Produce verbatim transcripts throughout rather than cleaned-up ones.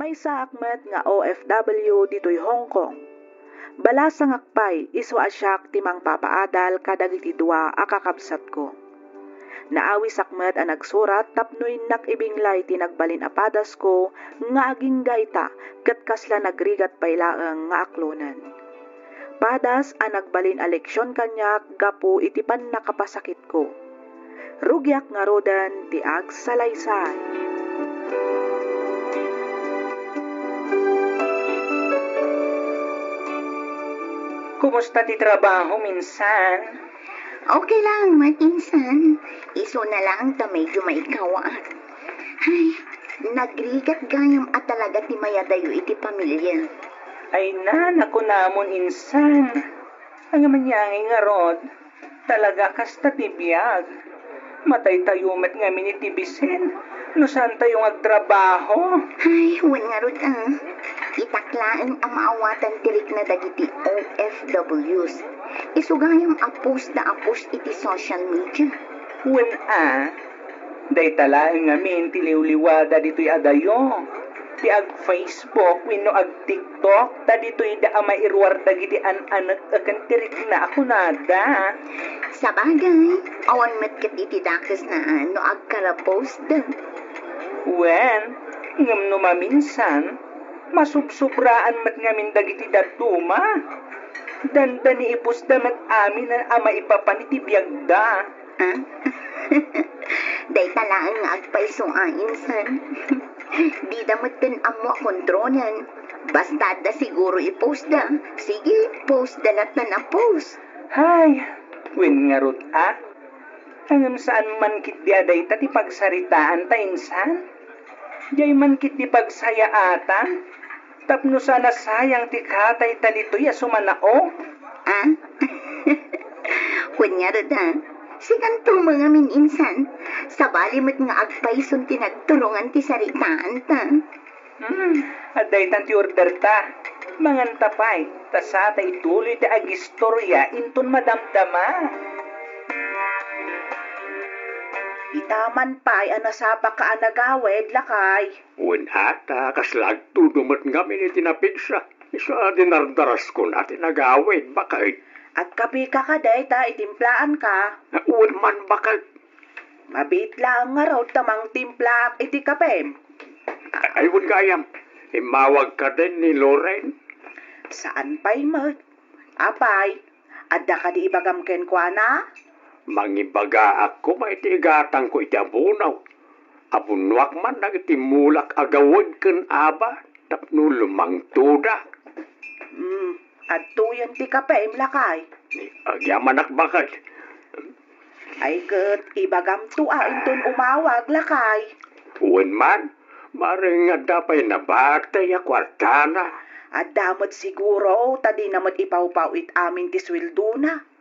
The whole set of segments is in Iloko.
Maysaak met nga O F W ditoy Hong Kong. Balasangak pay isu a siak ti mangpapaadal kadagiti dua a kakabsatko. Naawisak met a nagsurat tapno innak ibinglay ti nagbalin a padasko nga agingga ita ket kasla nagrigat pay laeng nga aklonen. Padas a nagbalin a leksion kaniak gapu iti pannakapasakitko. Rugiak ngaruden ti agsalaysay. Kumusta ti trabaho, insan? Okay lang met, insan. Isu na lang ta medyo maikawaak. Ay, nagrigat gayam a talaga ti mayadayo iti pamilya. Ay na, nakunamon, insan. Ang mangyangay ngarud, talaga kasta ti biag. Mataytayo met ngamin iti bisin no saantayo nga agtrabaho. Ay, wen ngarud, ah. Itak laeng a maawatan ti rikna dagiti O F Ws. Isu gayam a post da a post iti social media. Wen a, dayta laeng ngamin ti liwliwada ditoy adayo. Ti ag-Facebook wenno ag-TikTok, ta ditoyda a mairuar dagiti an-anek a ken ti rikna a kunada. Sabagay, awan met ket iti dakesna no agkarapost. Wen, ngem no maminsan, masubsobraan met ngamin dagiti dadduma. Dandani ipostda met amin a maipapan iti biagda. Ah? Dayta laeng nga agpayso a, insan. Dida metten ammo a kontrolen. Basta adda siguro ipostda. Sige, postda latta a post. Hay, wen ngarud a. Ngem saan man ketdi a dayta ti pagsaritaanta, insan? Diay man ketdi pagsayaatan? Tapno saan a sayang ti katayta ditoy a sumanao? Ah? Wen ngarud a, sikanto met ngamin, insan, sabali met nga agpayson ti nagturongan ti saritaanta. Hmm, adda itan ti orderta. Manganta pay, ta sata ituloy ti agistorya inton madamdama. Ita man pay a nasapaka a nagawid, lakay. Wen a ta, kasla agtudo met ngamin iti napigsa. Isu a dinardaraskon a ti nagawid, baket. Agkapeka kadi ta itimplaanka? Wen man, baket. Mabiit laeng ngarud ta mangtimplaak iti kapem. Ay, wen gayam, immawagka den ni Loren? Saan pay met. Apay, adda kadi ibagam kenkuana? Mangibagaak koma iti igatangko iti abunaw. Abunoak man dagiti mulak a gawed ken aba tapno lumangtoda. Hmm, adtoyen ti kapem, lakay. Agyamanak, baket. Ay ket ibagamto a inton umawag, lakay. Wen man, maaring adda pay nabatay a kuartana. Adda met siguro, ta dina met ipawpaw-it amin ti sueldona.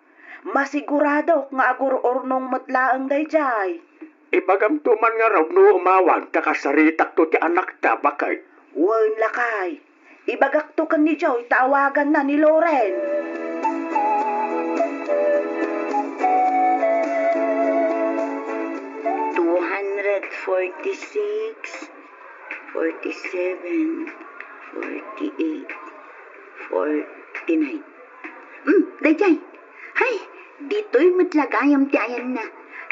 Masiguradok nga agur-urnong met laeng daydiay. Ibagamto man ngarud no umawag ta kasaritakto ti anakta, baket. Wen, lakay. Ibagakto ken ni Joy ta awaganna ni Loren. Two hundred forty-six, forty-seven, forty-eight, forty-nine. Hmm, daydiay. Hay, ditoy met la gayam ti ayanna.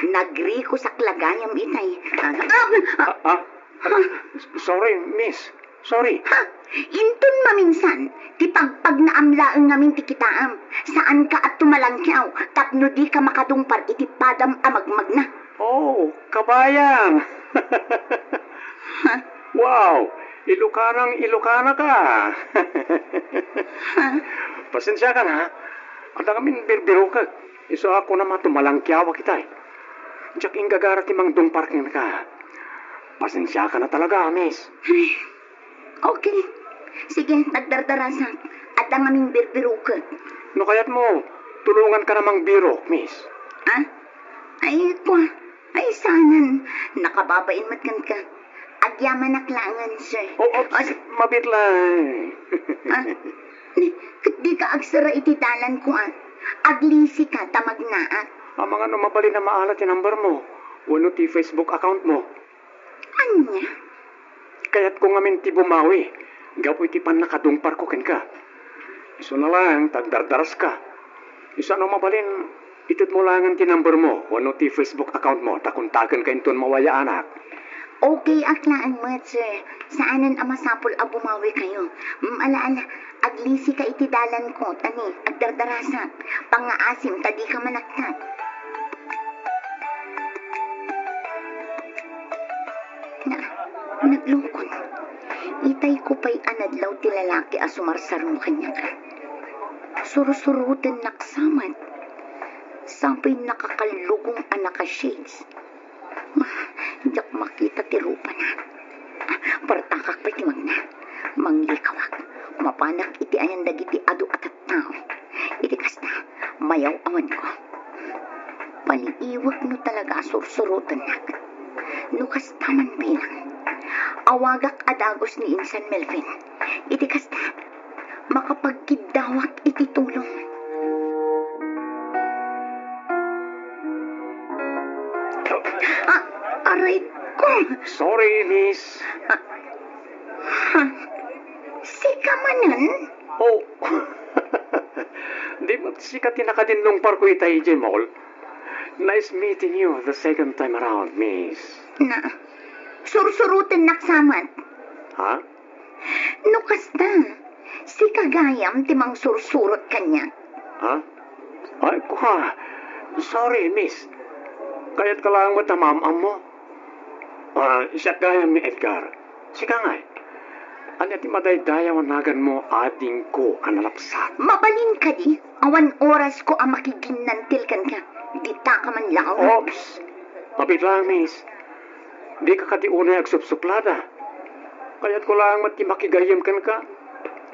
Nagrikosak la gayam itay. Ah, ah, ah, ah, ah, sorry, miss. Sorry. Ha? Inton maminsan, ti pagpagnaam laeng ngamin ti kitaem. Saanka a tumalangkiaw tapno dika makatungpal iti padam a magmagna. Oh, kabayan! Ha? Wow! Ilokanang Ilokana ka! Ha? Pasensiakan, ha? Adda ngamin birbirokek. Isu a kunam a tumalangkiawak itay. Diak inggagara ti mangtungpal kenka. Pasensiakan a talaga, miss. Ay, okay. Sige, nagdardarasak. Adda ngamin birbirokek. No kayatmo, tulongankan a mangbirok, miss. Ah? Ay, kua. Ay, saanen. Nakababain met kenka. Agyamanak laengen, sir. Oh, oh, ah, mabiit lang. Ah, ni, ket dika agsara iti dalan ko, ah. Aglisika ta magnaak. Amangan no mabalin a maala ti number mo, wenno ti Facebook account mo. Ania? Kayatko ngamin ti bumawi gapu iti pannakadungparko kenka. Isuna laeng ta agdardaraska. Isuna no mabalin, itedmo laengen ti numbermo wenno ti Facebook accountmo ta kontakenka inton mawayaanak. Okay ak laeng met, sir. Saanen a masapul a bumawikayo. Mm, ala, ala, aglisika iti dalanko, ta ni, agdardarasak. Pangngaasim ta dika manaktak. Na, naglungkot. Itayko pay a nadlaw ti lalaki a sumarsarno kaniak. Sursurotennak sa met. Sapay nakakallugong a naka-shades. Ah, diak makita ti rupana. Ah, partakak pay ti magna. Manglikawak. Mapanak iti ayan dagiti adu a tattao. Iti kasta, mayaw-awanko. Paliiwek no talaga a sursurotennak. No kasta man bilang, awagak a dagus ni Insan Melvin. Iti kasta, makapagkiddawak iti tulong. Ah, aray ko! Sorry, miss. Ah, ha? Sika manen? Oh. Di met sika ti nakadinnungparko ita idiay mall? Nice meeting you the second time around, miss. Na, sursurotennak sa met. Ha? No kasta, sika gayam ti mangsursurot kaniak. Ha? Ay, kwa. Sorry, miss. Kayatka laeng met a maam-ammo. Ah, siak gayam ni Edgar. Sika ngay? Ania ti madaydayaw a naganmo, adingko a nalapsat? Mabalin kadi, awan orasko a makiginnantil kenka. Ditaka man laeng. Oops! Mabiit laeng, miss. Dika kadi unay agsupsuplada. Kayatko laeng met ti makigayyem kenka.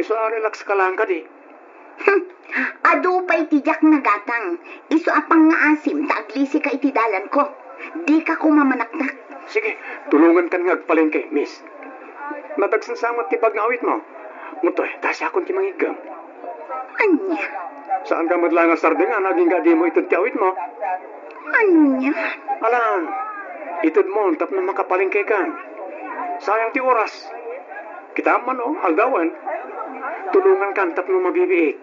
Isu a relax ka laeng kadi. Hmm. Adu pay ti diak nagatang. Isu a pangngaasim ta aglisika iti dalanko. Dika koma manaknak. Sige, tulongankan nga agpalengke, miss. Nadagsen sa met ti bag nga awitmo. Mutoy, ta siakon ti mangiggem. Ania? Saanka met laeng a sardengan agingga dimo ited ti awitmo? Ania? Alan, itedmon tapno makapalengkekan. Sayang ti oras. Kitaem man, o, aldawen. Tulongankan tapno mabibiit.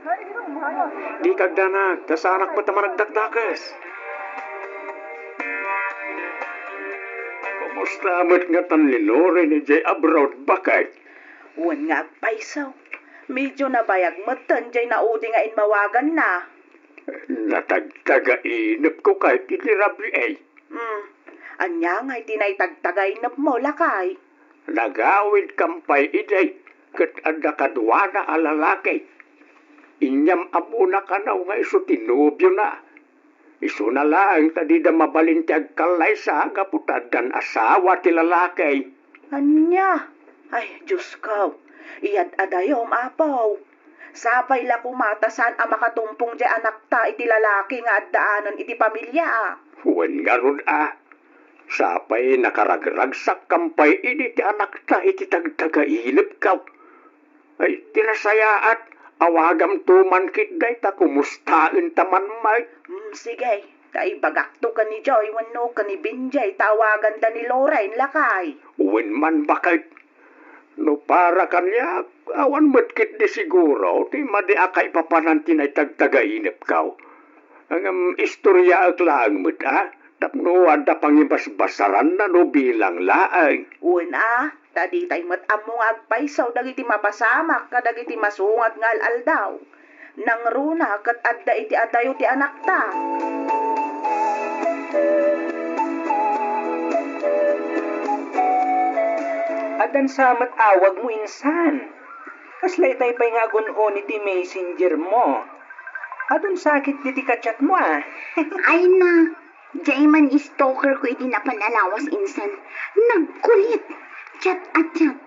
Dika agdanag, ta saanak met a managdakdakes. Kumusta met ngatan ni Loren idiay abroad, baket? Wen nga agpayso. Medio nabayag metten jay naudi nga immawaganna. Natagtagainepko kay ti rabii. Hmm. Ania ngay ti naitagtagainepmo, lakay? Nagawidkan pay idiay ket adda kaduana a lalaki. Inyam-ammona kano nga isu ti nobiona. Isuna laeng ta dida mabalin ti agkallaysa gapu ta addan asawa ti lalaki. Ania? Ay, Diosko, iyad-adayom, Apo. Sapay la koma ta saan a makatumpong jay anakta iti lalaki nga addaanen iti pamilia. Wen ngarud a, sapay nakaragragsakkan pay idi ti anakta iti tagtagainepko. Ay, ti nasayaat, awagamto man ketdi ta kumustaenta man met. Mm, sige, ta ibagakto ken ni Joy wenno ken ni Benjay ta awaganda ni Loren, lakay. Wen man, baket. No para kaniak, awan met ketdi siguro ti madi a kaipapanan ti naitagtagainepko. Ngem istoriaek laeng met a, tapno adda pangibasbasaranna no bilang laeng. Wen a, ta ditay met ammo nga agpayso dagiti mapasamak kadagiti masungat nga al-aldaw. Nangruna ket adda iti adayo ti anakta. Addan sa met awagmo, insan. Kasla itay pay nga agun-on iti messenger mo. Adun sakit diti ka-chat mo, a. Ay na, jay man stalker ko iti napan a lawas, insan. Nagkulit. Chat a chat.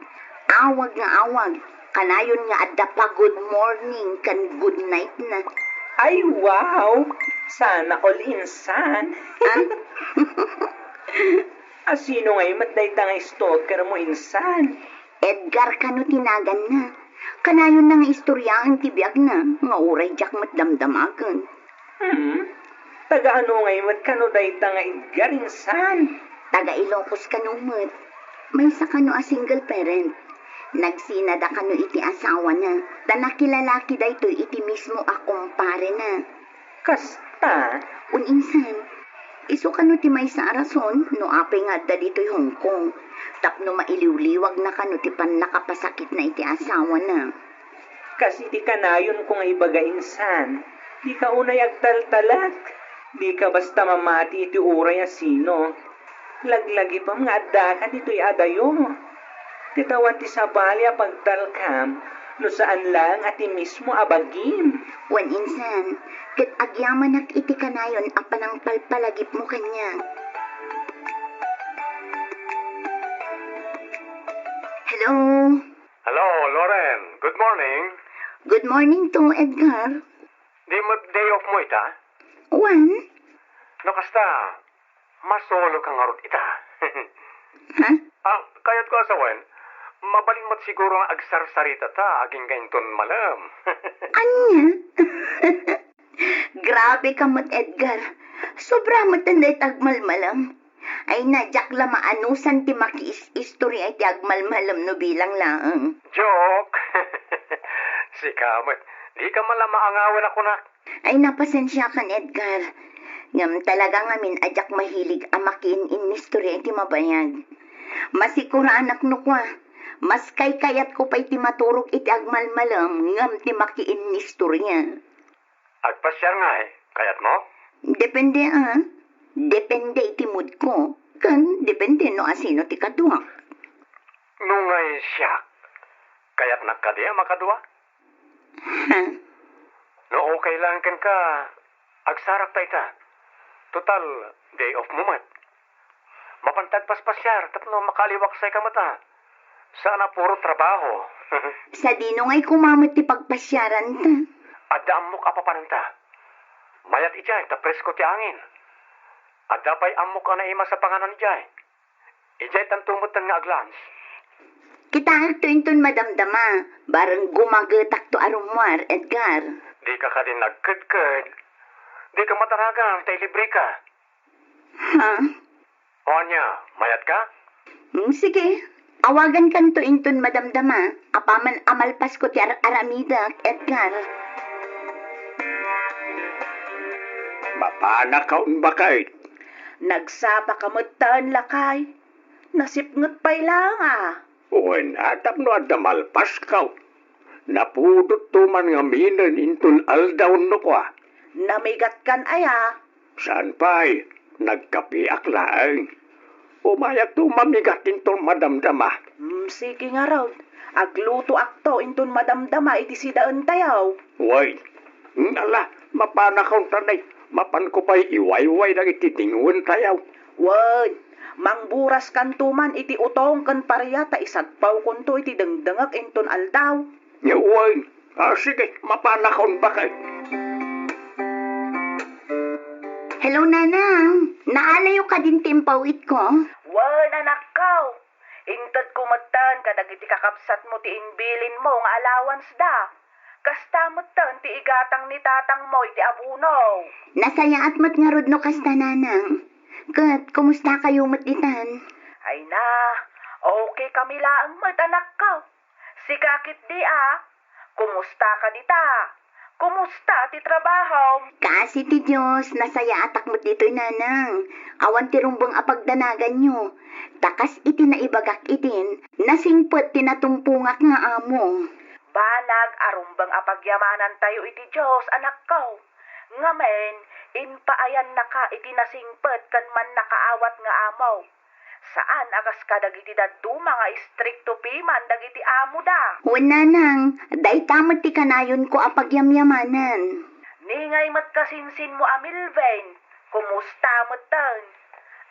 Awag nga awag. Kanayon nga adda pa good morning ken good night na. Ay, wow! Sana all, insan. Ah? A sino ngay met dayta nga stalker mo, insan? Edgar kano ti naganna. Kanayonna nga istoryaen ti biagna nga uray diak met damdamagen. Hmm? Taga ano ngay met kano dayta nga Edgar, insan? Taga Ilocos kano met. Maysa kano a single parent. Nagsinada kano iti asawana. Ta nakilalaki daytoy iti mismo a kumparena. Kasta? Wen insan, isu kano ti maysa a rason no apay nga adda ditoy Hong Kong. Tapno mailiwliwagna kano ti pannakapasakitna iti asawana. Kas iti kanayonko nga ibaga insan, dika unay agtaltalek. Dika basta mamati iti uray a sino. Laglagipem nga addaka ditoy adayo. Ket awan ti sabali a pagtalkam no saan laeng a ti mismo a bagim. Wen insan, ket agyamanak iti kanayon a panangpalpalagipmo kaniak. Hello? Hello, Loren. Good morning. Good morning too, Edgar. Di met day off mo ita? Wen? No kasta, masolo ka ngarud ita. Ha? Ah, kayatko a sawen, mabalin met siguro nga agsarsarita ta agingga inton malem. Ania? Grabe ka met, Edgar. Sobra met dayta agmalmalem. Ay na, diak la maanusan ti makiis-istorya iti agmalmalem no bilang laeng. Joke! Sika met, di ka man la maangawen a kunak. Ay, napasensiakan, Edgar. Ngem talaga ngamin a diak mahilig a makiin-innistorya iti mabayag. Masikuranak no kua, mas kaykayatko pay ti maturog iti agmalmalem ngem ti makiinnistorya. Agpasiar ngay, kayatmo? Depende, a. Depende iti moodko, ken depende no asino ti kaduak. No ngay siak, kayatnak kadi a makadua? Ha? No okay lang kenka, agsarakta ita. Total, day off mo met. Mapanta agpaspasiar tapno makaaliwaksayka met a. Saan a puro trabaho. Sadino ngay koma met ti pagpasiaranta? Adda ammok a papananta. Mayat idiay ta presko ti angin. Adda pay ammok a naimas a panganan idiay. Idiay tanto metten nga aglunch. Kitaekto inton madamdama, bareng gumagetakto a rummuar, Edgar. Dika kadi nagkedked. Dika madaragan ta ilibreka. Ha? O ania, mayatka? Hmm, sige. Awagankanto inton madamdama, apaman a malpasko ti ar-aramidek, Edgar. Mapanakaon, baket. Nagsapaka metten, lakay. Nasipnget pay laeng a. Wen, a, tapno adda malpasko. Napudotto man ngaminen inton aldaw no kua. Namigatkan aya? Saan pay, nagkapiak laeng. Umayakto mamigat inton madamdama. Hmm, sige ngarud. Aglutoakto inton madamdama iti sidaentayo. Wen, ala, mapanakaon ta nay, mapanko pay iwayway dagiti dingwentayo. Wen, mangburaskanto man iti utong ken paria ta isadpawkonto iti dengdengek inton aldaw. Wen, a, sige, mapanakaon, baket. Hello, Nanang. Naalayo kadin ti impawitko? Wen, anakko. Intedko metten kadagiti kakabsatmo ti imbilinmo nga allowance da. Kasta metten ti igatang ni tatangmo iti abono. Nasayaat met ngarud no kasta, Nanang. Ket, kumustakayo met ditan? Ay na, okay kami laeng met, anakko. Sika ketdi a, kumustaka dita? Kumusta ti trabahom? Kaasi ti Dios, nasayaatak met ditoy, Nanang. Awan ti rumbeng a pagdanaganyo. Ta kas iti naibagak idin, nasingpet ti natumpongak nga amo. Banag a rumbeng a pagyamanantayo iti Dios, anakko. Ngamin, impaayannaka iti nasingpet ken mannakaawat nga amo. Saan a kas kadagiti dadduma nga istrikto piman dagiti amoda. Wen, Nanang, dayta met ti kanayonko a pagyamyamanen. Ni ngay met kasinsinmo a Melvin, kumusta metten?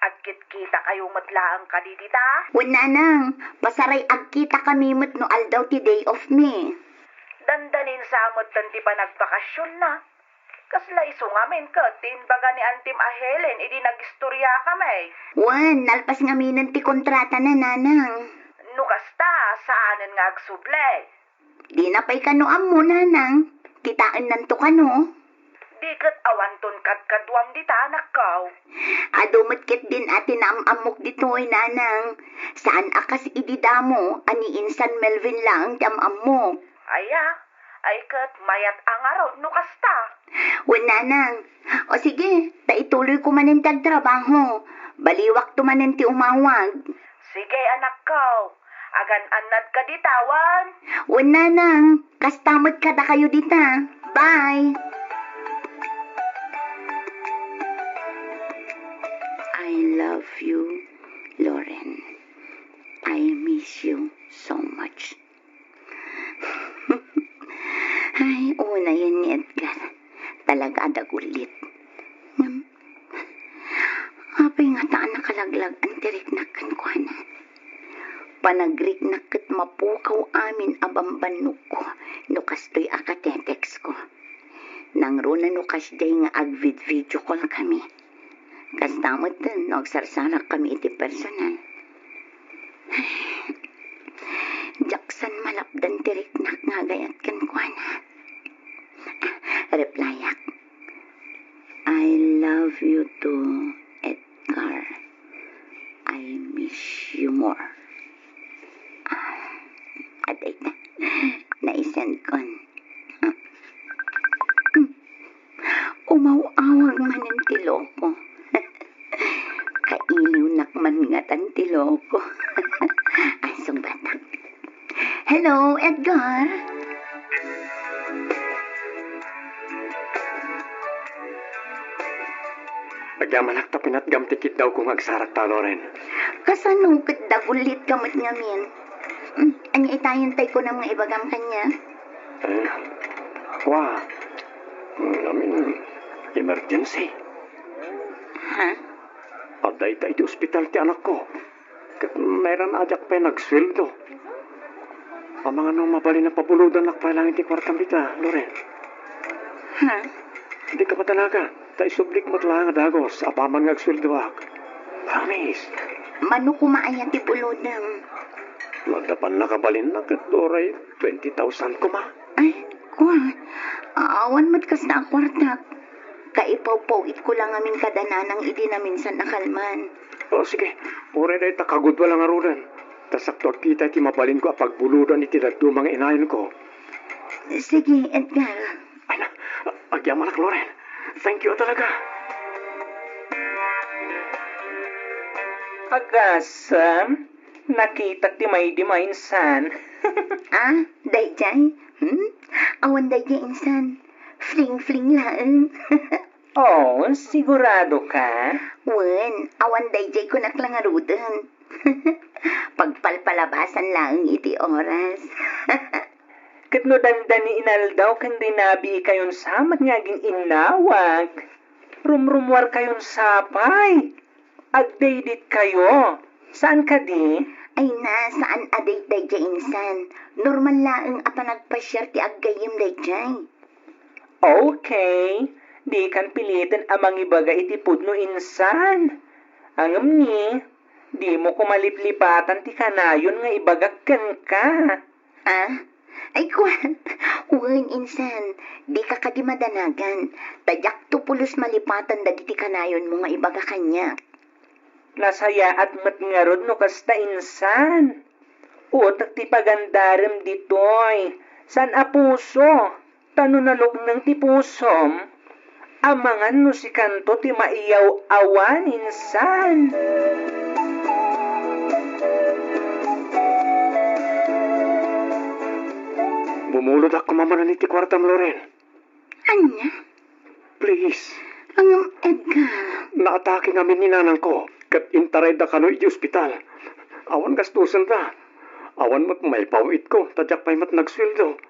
Agkitkitakayo met laeng kadi dita? Wen, Nanang, pasaray agkitakami met no aldaw ti day off mi. Dandanin sa metten ti panagbakasionna. Kasla isu ngamin ket ti imbaga ni Antim a Helen idi nagistoriakami. Wen, nalpas ngaminen ti kontratana, Nanang. No kasta, saanen nga agsubli. Dina pay kano ammo, Nanang. Kitaennanto kano. Di ket awanton kadkaduam dita, anakko. Adu met ketdin a tinaam-ammok ditoy, nanang. Saan a kas idi damo a ni insan Melvin laeng ti am-ammok. Aya, ay ket mayat a ngarud no kasta. Wen, nanang. O sige, ta ituloyko manen ti agtrabaho. Baliwakto manen ti umawag. Sige, anakko. Agan-annadka dita, wen? Wen, nanang. Kasta met kadakayo dita. Bye. I love you, Loren. I miss you so much. Ay, unayen ni Edgar. Talaga a dagulit. Ngem, apay ngata a nakalaglag-an ti riknak kenkuana? Panagriknak ket mapukaw amin a bambannogko no kastoy a kateteksko. Nangruna no kasdiay nga agvid-video call kami. Kasta met no agsarsarak kami iti personal. Diak san malapdan ti riknak nga agayat kenkuana. Replyak. I love you too, Edgar. I miss you more. Ah, adayta. Naisendkon. Ah. Umaw-awag manen ti loko. Kailiwnak man ngatan ti loko. Ay, sungbatak. Hello, Edgar. Agyamanak ta pinatgam ti kiddawko nga agsarakta, Loren. Kasano ket dagulitka met ngamin? Hmm, ania itayen tay kunam nga ibagam kaniak? Eh, kua, ngamin, emergency. Ha? Adda ita iti ospital ti anakko. Ket nairana a diak pay nagsueldo. Amangan no mabalin a pabulodannak pay laeng ti kuartam dita, Loren. Ha? Dika madanagan, ta isublik met laeng a dagos apaman nga agsueldoak. Promise. Mano koma aya ti bulodem? No adda pannakabalinna ket uray twenty thousand koma. Ay, kua. Awan met kasta a kuartak. Kaipawpaw-itko la ngamin kada nanang idi naminsan a kalman. O, sige. Uray dayta kagudua la ngaruden. Ta sakto agkita iti mabalinko a pagbulodan iti dadduma nga inayenko. Sige, Edgar. Ay na, agyamanak, Loren. Thank you talaga. Agasem, nakitak ti maidima insan. Ah, daydiay? Hmm? Awan daydiay insan. Fling-fling laeng. Oh, sigurado ka? Wen, awan daydiay kunak la ngaruden. Pagpalpalabasan laeng iti oras. Ket no dandani inaldaw ken dinabii kayon sa met nga agin-innawag, rumrummuar kayon sa pay. Agdaydaydit kayo. Saan kadi? Ay na, saan a daydiay insan. Normal laeng a panagpasiar ti aggayyem daydiay. Okay. Dikan piliten a mangibaga iti pudno insan. Ngem ni, dimo koma liplipatan ti kanayon nga ibagak kenka. Ah? Ay, kua. Wen, insan, dika kadi madanagan. Ta diakto pulos malipatan dagiti kanayonmo nga ibaga kaniak. Nasayaat met ngarud no kasta, insan. Utek ti pagandarem ditoy. Saan a puso? Ta no nalukneng ti pusom, amangan no sikanto ti maiyaw-awan insan. Bumulodakon manen iti kuartam, Loren. Ania? Please. Ngem, Edgar. Naatake ngamin ni nanangko, ket intarayda kano iti ospital. Awan gastosenda. Awan met maipaw-itko, ta diak pay met nagsueldo.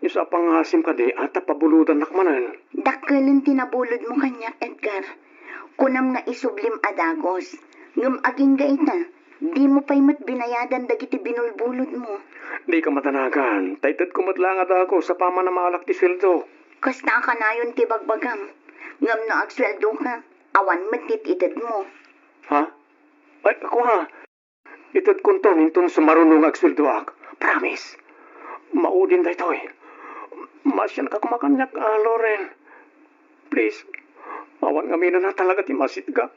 Isu a pangngasim kadi a ta pabulodannak manen. Dakkelen ti nabulodmo kaniak, Edgar. Kunam nga isublim a dagos. Ngem agingga ita, dimo pay met binayadan dagiti binulbulodmo. Dika madanagan, ta itedko met laeng a dagos apaman a maalak ti sueldo. Kasta a kanayon ti bagbagam. Ngem no agsueldoka, awan met ti itedmo. Ha? Ay, kua. Itedkonton inton sumaruno nga agsueldoak. Promise. Maudin daytoy. Maasianka koma kaniak, a, Loren. Please. Awan ngamin a talaga ti masitgak.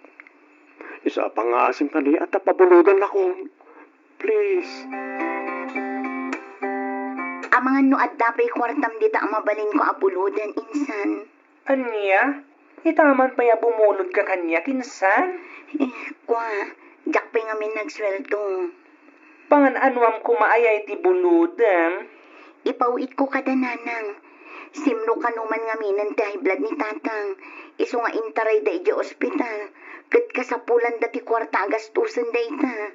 Isu a pangngaasim kaniak ta pabulodannakon. Please. Amangan no adda pay kuartam dita a mabalinko a buloden, insan. Ania? Ita man pay a bumulodka kaniak, insan? Eh, kua, diak pay ngamin nagsueldo. Pangan-anuam koma aya iti bulodem? Ipaw-itko kada nanang. Simro kano man ngaminen ti high blood ni tatang. Isu nga intarayda idiay ospital. Ket kasapulanda ti kuarta a gastusen dayta.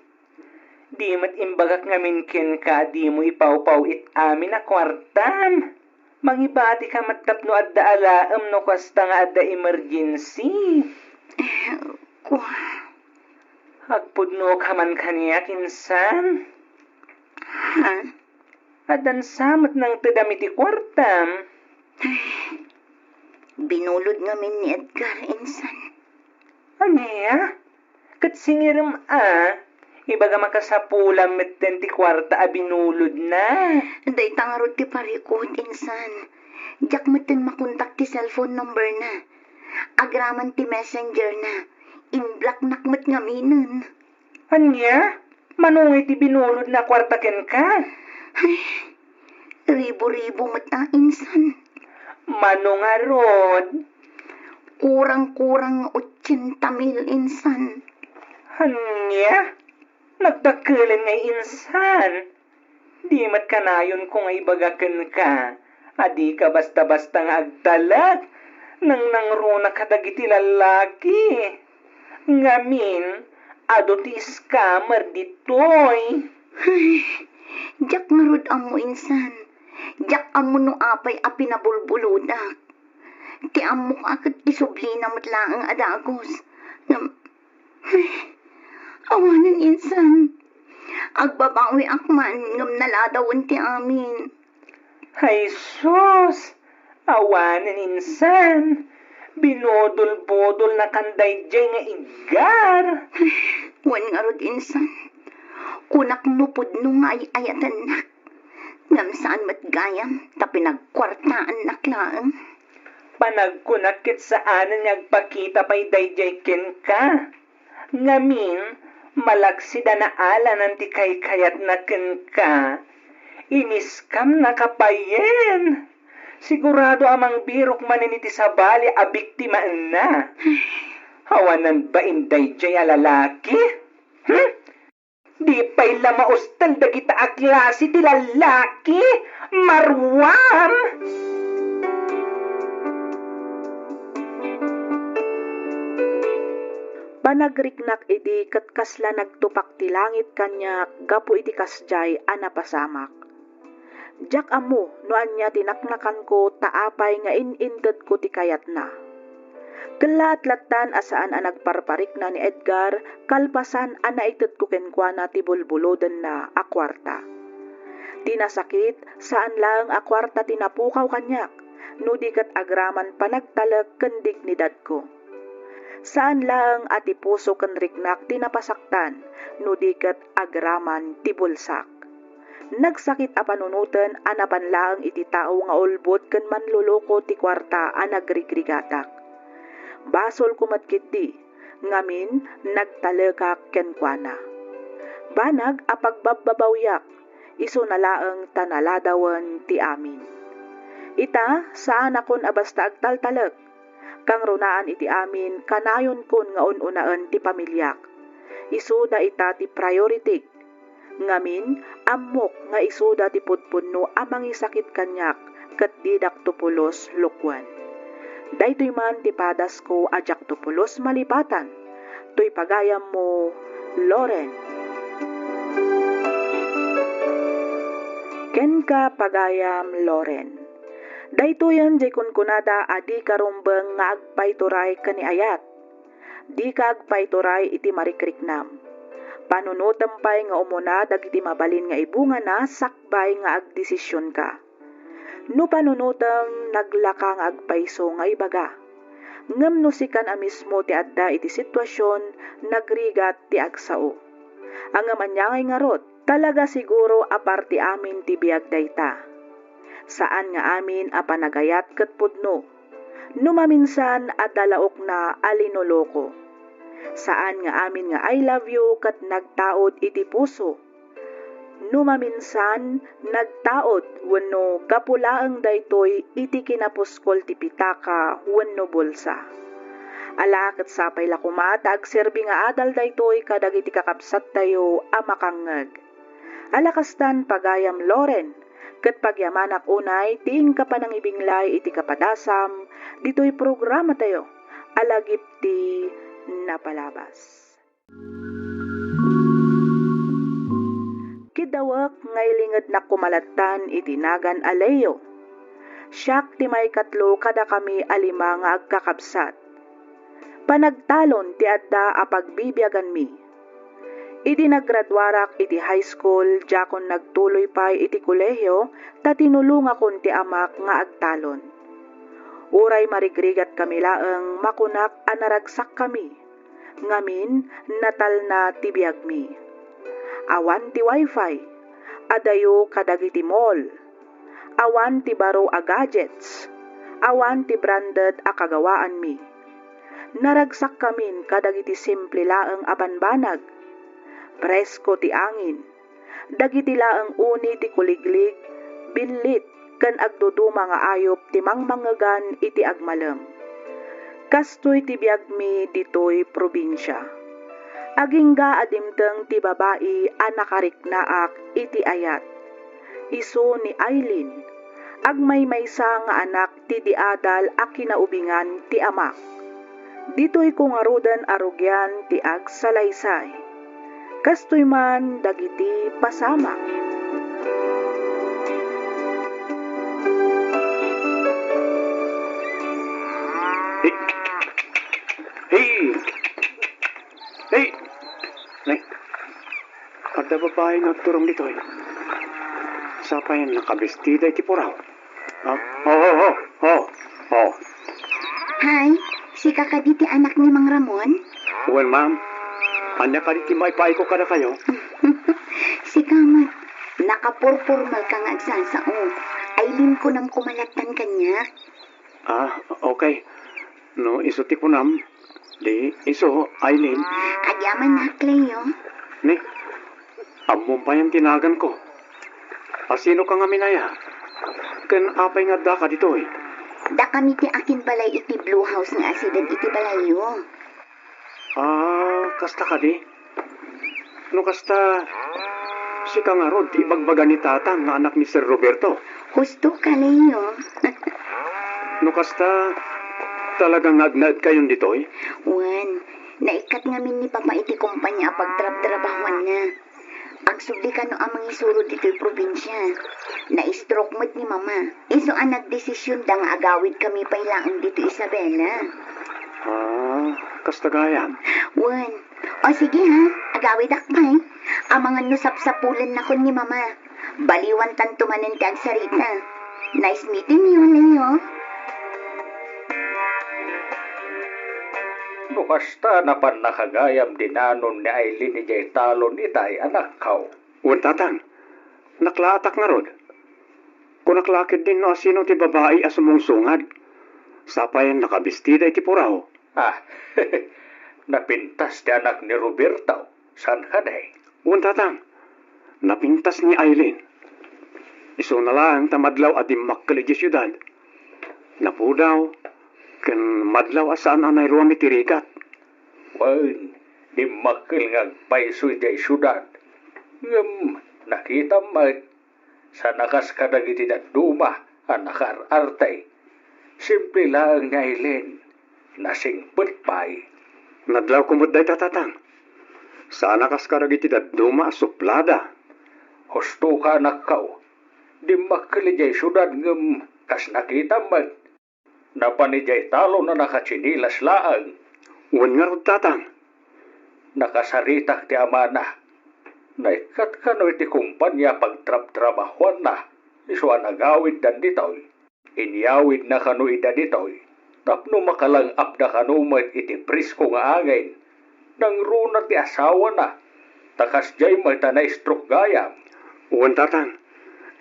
Di met imbagak ngamin kenka a dimo ipawpaw it amin a kuartam. Mangibatika met tapno adda alaem no kasta nga adda emergency. Kua. Agpudnoka man kaniak, insan? Ha? Addan sa met nangtedam iti kuartam? Binulod ngamin ni Edgar, insan. Ania? Ket singirem a, ibagam a kasapulam metten ti kuarta a binulodna. Dayta ngarud ti parikut, insan. Diak metten makontak ti cellphone number na. Agraman ti messenger na. In-blocknak met ngaminen. Ania? Mano ngay ti binulodna a kuarta kenka? Ay, ribu-ribu met a, insan. Mano ngarud? Kurang-kurang nga otsenta mil, insan. Ania? Nagdakkelen ngay, insan. Di met kanayonko nga ibaga kenka a dika basta-basta nga agtalek. Nangnangruna kadagiti lallaki. Ngamin, adu ti scammer ditoy. Ay, diak ngarud ammo, insan. Diak ammo no apay a pinabulbulodak. Ti ammok a ket ti sublina met laeng a dagus. Ngem, ay, awanen, insan. Agbabawiak man ngem naladawen ti amin. Ay sus! Awanen, insan. Binudol-budolnakan daydiay nga iggar. Wen ngarud, insan. Kunak no pudno nga ay-ayatennak. Ngem saan met gayam ta pinagkuartaannak laeng. Panagkunak ket saanen nga agpakita pay daydiay kenka. Ngamin, malaksid a naalanan ti kaykayatna kenka. Iniskamnaka payen. Sigurado a mangbirok manen iti sabali a biktimaenna. Awanan bain daydiay a lalaki? Hmm? Di pay la maustel dagita a klase ti lallaki, maruam! Panagriknak idi ket kasla nagtupak ti langit kaniak gapu iti kasdiay a napasamak. Diak ammo no ania ti naknakanko ta apay nga in-intedko ti kayatna. Kellaat lattan a saan a nagparparikna ni Edgar kalpasan a naitedko kenkuana ti bulbulodenna a kuarta. Ti nasakit, saan laeng a kuarta ti napukaw kaniak, no di ket agraman panagtalek ken dignidadko. Saan laeng a ti puso ken riknak ti napasaktan, no di ket agraman ti bulsak. Nagsakit a panunoten a napan laeng iti tao nga ulbod ken manloloko ti kuarta a nagrigrigatak. Basolko met ketdi, ngamin, nagtalekak kenkuana. Banag a pagbabbabawiak, isuna laeng ta naladawen ti amin. Ita, saanakon a basta agtaltalek. Kangrunaan iti amin, kanayonkon nga un-unaen ti pamiliak. Isuda ita ti priority. Ngamin, ammok nga isuda ti pudpudno a mangisakit kaniak ket didakto pulos lukuen. Daytoy man ti padasko a diakto pulos malipatan. Toy pagayammo, Loren. Kenka, pagayam Loren. Daytoyen diay kunkunada a dika rumbeng nga agpaituray ken ni ayat. Dika agpaituray iti marikriknam. Panunotem pay nga umuna dagiti mabalin nga ibungana sakbay nga agdesisionka. No panunotem, naglaka nga agpayso nga ibaga. Ngem no sikan a mismo ti adda iti situasion, nagrigat ti agsao. Ngem ania ngay ngarud, talaga siguro a parte amin ti biag dayta. Saan nga amin a panagayat ket pudno. No maminsan, adda laokna a linoloko. Saan nga amin nga "I love you" ket nagtaud iti puso. No maminsan, nagtaud wenno gapu laeng daytoy iti kinapuskol ti pitaka wenno bulsa. Ala, ket sapay la koma ta agserbi nga adal daytoy kadagiti kakabsattayo a makangngeg. Ala kastan, pagayam Loren, ket pagyamanak unay ti inka panangibinglay iti kapadasam ditoy programatayo a Lagip ti Napalabas. Kiddawek nga ilingednak koma lattan iti nagan a Leo. Siak ti maikatlo kadakami a lima nga agkakabsat. Panagtalon ti adda a pagbibiaganmi. Idi naggraduarak iti high school, diakon nagtuloy pay iti kolehio ta tinulongakon ti amak nga agtalon. Uray marigrigatkami laeng, makunak a naragsakkami. Ngamin, natalna ti biagmi. Awan ti wifi, adayo kadagiti mall. Awan ti baro a gadgets, awan ti branded a kagawaanmi. Naragsakkamin kadagiti simple laeng a banbanag. Presko ti angin. Dagiti laeng uni ti kuliglig, binlit, ken agduduma nga ayup ti mangmangegan iti agmalem. Kastoy ti biagmi ditoy probinsia. Agingga a dimteng ti babai a nakariknaak iti ayat. Isu ni Aileen, agmaymaysa nga anak ti di adal a kinaubingan ti amak. Ditoyko ngaruden a rugian ti agsalaysay. Kastoy man dagiti pasamak. Hey! Hey! Hey! Nay, adda babai nga agturong ditoy. Sapay nakabestida iti puraw. Ah, oh, oh, oh, oh, oh. Hi, sika kadi ti anak ni Mang Ramon? Wen, ma'am. Ania kadi ti maipaayko kadakayo? Sika met, nakapurpurmal ka nga agsasao. Aileen kunam koma lattan kaniak. Ah, okay. No isu ti kunam, di isu, Aileen. Agyamanak, Leo. Ni, ammom payen ti naganko. A, sino ka ngamin aya? Ken apay nga addaka ditoy? Dakami ti akinbalay iti Blue House nga asideg iti balayyo. Ah, kasta kadi? No kasta, sika ngarud ti ibagbaga ni Tatang nga anak ni Sir Roberto? Husto ka, Leo. No kasta, talaga nga agnaedkayon ditoy? Wen, naikkat ngamin ni Papa iti kompania a pagtrabtrabahuanna. Agsubli kano a mangisuro ditoy probinsia. Na-stroke met ni Mama. Isu a nagdesisyonda nga agawidkami pay laeng ditoy Isabela. Ah, kasta gayam. Wen. O sige ha, agawidak pay. Amangan no sapsapulennakon ni Mama. Baliwantanto manen ti agsarita. Nice meeting you, Leo. No kasta, napannaka gayam dinanon ni Aileen idiay talon itay, anakko. Wen, Tatang. Naklaatak ngarud. Kunak la ketdin no asino ti babai a sumungsungad. Sapay nakabestida iti puraw. Ah, napintas ti anak ni Roberto. Saan kadi? Wen, Tatang. Napintas ni Aileen. Isuna laeng ta madlaw a dimmakkel idiay siudad. Napudaw ken madlaw a saan a nairuam iti rigat. Wen, dimmakkel nga agpayso idiay siudad. Ngem nakitam met, saan a kas kadagiti dadduma a nakaar-arte. Simple laeng ni Aileen, nasingpet pay. Nadlawko met dayta, Tatang. Saan a kas kadagiti dadduma a suplada. Husto ka, anakko. Dimmakkel idiay siudad ngem kas nakitam met, napan idiay talon a nakatsinilas laeng. Wen ngarud, Tatang. Nakasaritak ti amana. Naikkat kano iti kompania a pagtrabtrabahuanna, isu a nagawiddan ditoy. Inyawidna kano ida ditoy tapno makalang-apda kano met iti presko nga angin. Nangruna ti asawana, ta kasdiay met a na-stroke gayam. Wen, Tatang.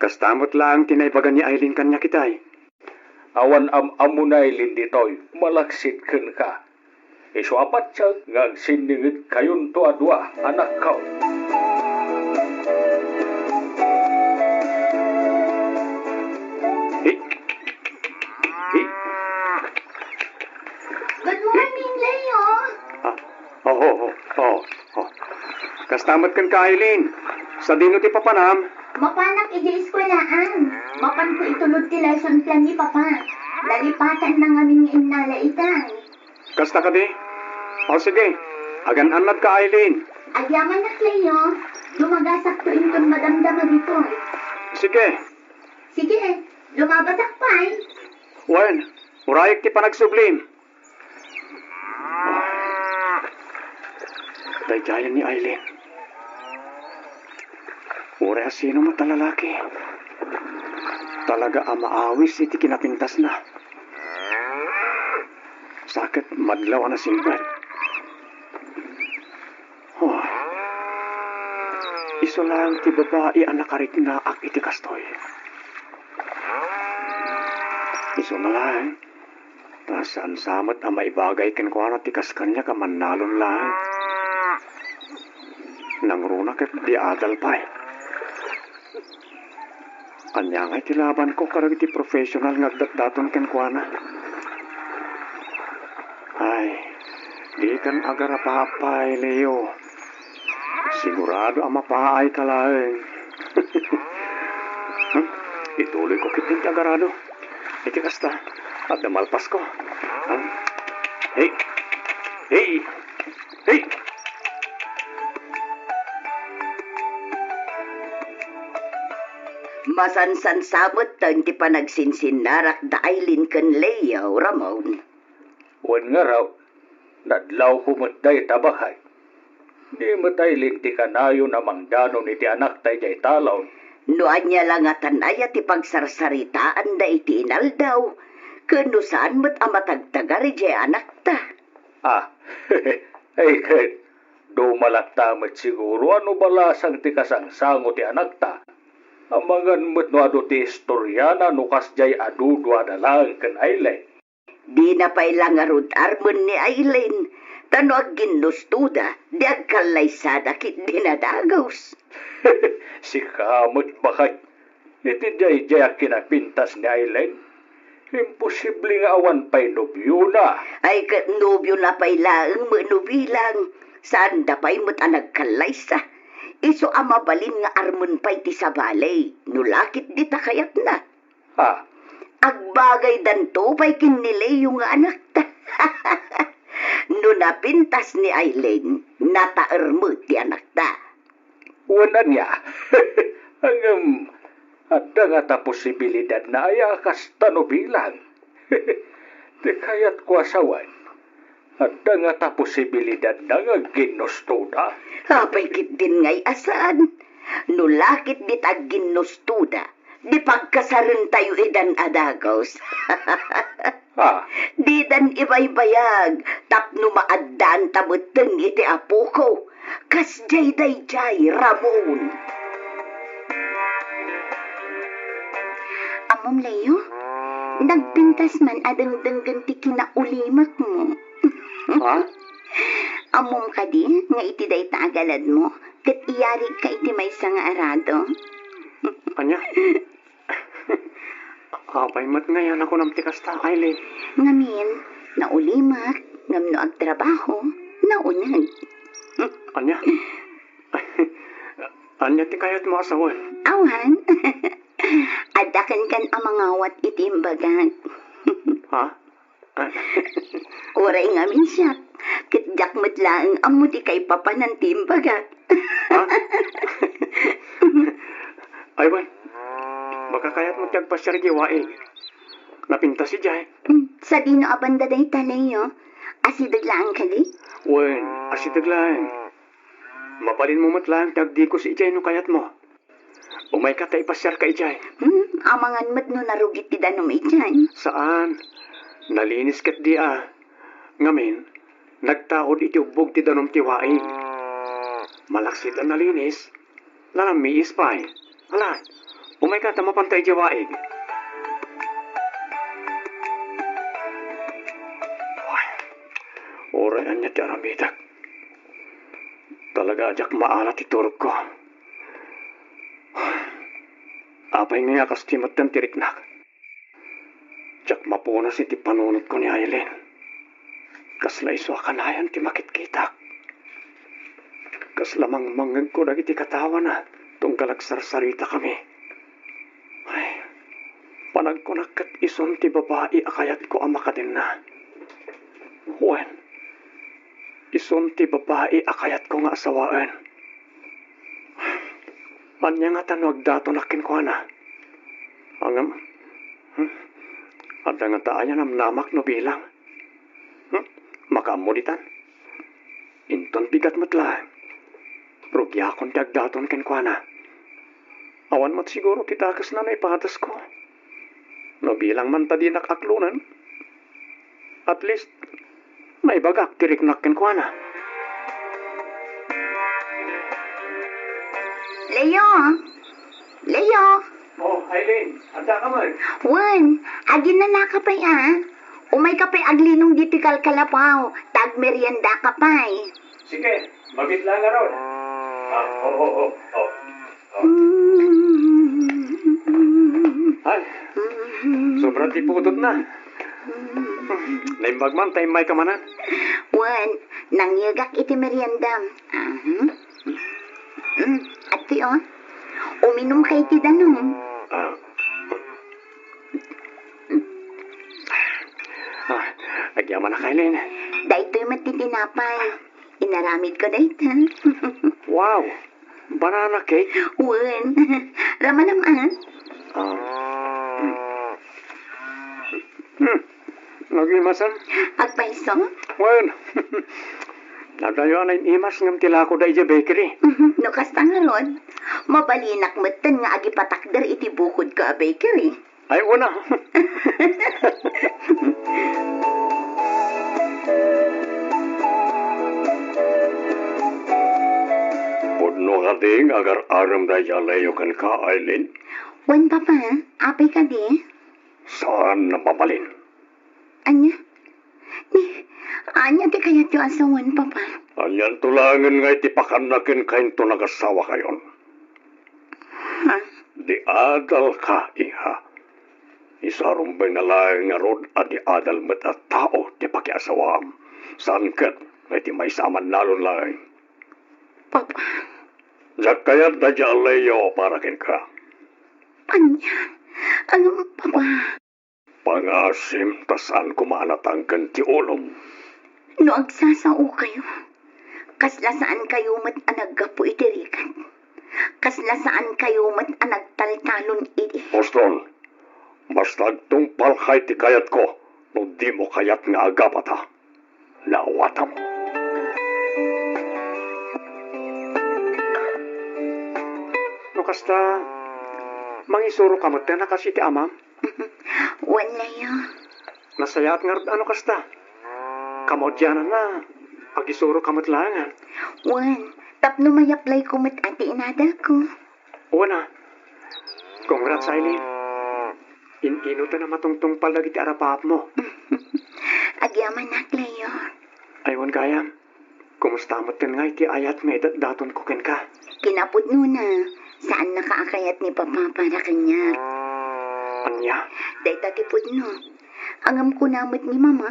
Kasta met laeng ti naibaga ni Aileen kaniak itay. Awan am-ammona, Aileen, ditoy malaksid kenka. Isu a patien nga agsinningedkayonto a dua, anakko. Hi. Hi. Good morning, Leo. Ah, oh, oh, oh, oh, oh. Kasta met kenka, Aileen. Sadino ti papanam? Mapanak idiay eskuelaan. Mapanko itulod ti lesson plan ni Papa. Nalipatan na ngamin nga innala itay. Kasta kadi? O sige, agan-annadka, Aileen. Agyamanak, Leo. Dumagasakto inton madamdama ditoy. Sige. Sige, lumabasak pay. Wen, urayek ti panagsublim. Daydiayen ni Aileen. Uray a sino met a lalaki, talaga a maawis iti kinapintasna. Sa ket madlaw a nasingpet. Oh. Isu laeng ti babai a nakariknaak iti kastoy. Isuna laeng, ta saan sa met a maibagay kenkuana ti kas kaniak a mannalon laeng. Nangruna ket di adal pay. Ania ngay ti labanko kadagiti professional nga agdatdaton kenkuana? Ay, dikan agarapapay, Leo. Sigurado a mapaayka laeng. Hmm? Ituloyko ketdin ti agarado. Iti kasta, adda malpasko. Hmm? Hey! Hey! Hey! Masansan sa metten ti panagsinsinnarak da Aileen ken Leo, Ramon. Wen ngarud, nadlawko met dayta baket. Ni met Aileen ti kanayon a mangdanon iti anakta idiay talon. No ania la ngatan aya ti pagsarsaritaanda iti inaldaw, ken no saan met a matagtagar idiay anakta. Ah, ay ket, dumalatta met siguro a no balasang ti kasangsango ti anakta. Amangan met no adu ti istoriana no kasdiay a duduada laeng ken Aileen. Dina pay la ngarud armen ni Aileen, ta no agginnustoda, di agkallaysada ketdin a dagus. Sika met, baket, iti daydiay a kinapintas ni Aileen, imposible nga awan pay nobiona. Ay, ket nobiona pay laeng met no bilang, saanda pay met a nagkallaysa. Isu a mabalin nga armen pay ti sabali, no la ketdi ta kayatna. Ha? Agbagaydanto pay ken ni Leo nga anakta. No napintas ni Aileen, nataer met ti anakta. Wen ania? Ngem, adda ngata posibilidadna aya a kasta no bilang? Ti kayatko a sawen, adda ngata posibilidadna nga agginnustoda? Apay ketdin ngay a saan? No la ketdi ta agginnustoda, di pagkasarentayo idan a dagus. Ah. Didan ibaybayag tapno maaddaanta metten iti apoko. Kasdiay daydiay, Ramon. Ammom, Leo, nagpintas man a dengdenggen ti kinaulimakmo. Ha? Ammom kadi nga iti dayta a galadmo, ket iyarigka iti maysa nga arado? Ania? Apay met ngay a nakunam ti kasta, Aileen? Ngamin, naulimak, ngem no agtrabaho, nauneg. Ania? Ania ti kayatmo a sawen? Awan. Adda kenkan a mangawat iti imbagak. Ha? Uray ngamin siak, ket diak met laeng ammo ti kaipapanan ti imbagak. Ha? Ay, wen, baka kayatmo ti agpasiar idiay waig. Napintas idiay. Hmm, sadino a banda dayta, Leo? Asideg laeng kadi? Wen, asideg laeng. Mabalinmo met laeng ti agdikos idiay no kayatmo. Umayka ta ipasiarka idiay. Hmm, amangan met no narugit ti danum idiay. Saan. Nalinis ketdi a. Ngamin, nagtaud iti ubbog ti danum ti waig. Malaksid a nalinis, nanammiis pay. Ala, umayka ta mapanta idiay waig. Ania ti aramidek? Talaga a diak maala ti turogko. Apay ngay a kastoy metten ti riknak? Diak mapunas iti panunotko ni Aileen. Kasla isu a kanayon ti makitkitak. Kasla mangmangngegko dagiti katawana tunggal agsarsaritakami. Ay, panagkunak ket isun ti babai a kayatko a makadenna. Wen, isun ti babai a kayatko nga asawaen. Ania ngata no agdatonak kenkuana? Ngem, hmm, adda ngata aya namnamak no bilang? Hmm, makaammo ditan? Inton bigat met laeng, rugiakon ti agdaton kenkuana. Awan met siguro ti dakesna no ipatesko. No bilang man ta dinak aklonen, at least, maibagak ti riknak kenkuana. Leo! Leo! Oh, Aileen, adda ka man? Wen, aginnanaka pay a. Umayka pay aglinong ditoy kalkalapaw, ta agmeriendaka pay. Sige, mabiit laeng ngarud. Ah, oo, oo, oo. Ay, sobra ti pudotna. Naimbag man ta immayka manen. Wen, nangyegak iti meriendam. Aha. Mm, ati, o. Uminumka iti danum. Ah. Ah, agyamanak, Aileen. Daytoy met ti tinapay. Inaramidko dayta. Wow! Banana cake? Wen. Ramanam a? Ah. Hmm. Hmm. Nagimasan? Agpayso? Wen. Adayo a naim-imas ngem ti lakoda idiay bakery. Mhm. No kasta ngarud, mabalinak metten nga agipatakder iti bukodko a bakery. Ay, una. Pudno kadi nga agar-arem daydi a Leo kenka, Aileen? Wen, Papa. Apay kadi? Saan a mabalin. Ania? Ni, ania ti kayatyo a sawen, Papa? Anianto laengen nga iti pakanna kenka inton agasawakayon? Ha? Di adalka, iha. Isarumbayna laeng ngarud a di adal met a tao ti pakiasawaam. Saan ket nga iti maysa a mannalon laeng. Papa. Diak kayat daydi a Leo para kenka. Ania? Ano, Papa? Pangasim ta saan koma a natangken ti ulom. No agsasaokayo, kasla saankayo met a naggapu iti rigat. Kasla saankayo met a nagtaltalon idi. Poston, basta agtungpalka iti kayatko no dimo kayat nga agapata. Naawatam. No kasta, mangisuroka metten a kas iti amam? Wen, Leo. Nasayaat ngarud a no kasta. Kamaudiananna, agisuroka met laengen. Wen, tapno mayaplayko met a ti inadalko. Wen a. Congrats, Aileen. In-inutan a matungtungpal dagiti arapaapmo. Agyamanak, Leo. Ay, wen gayam. Kumusta metten ngay ti ayat nga idatdatonko kenka? Kinapudnona, saannaka a kayat ni Papa para kaniak. Ania? Dayta ti pudno. Ngem kuna met ni Mama,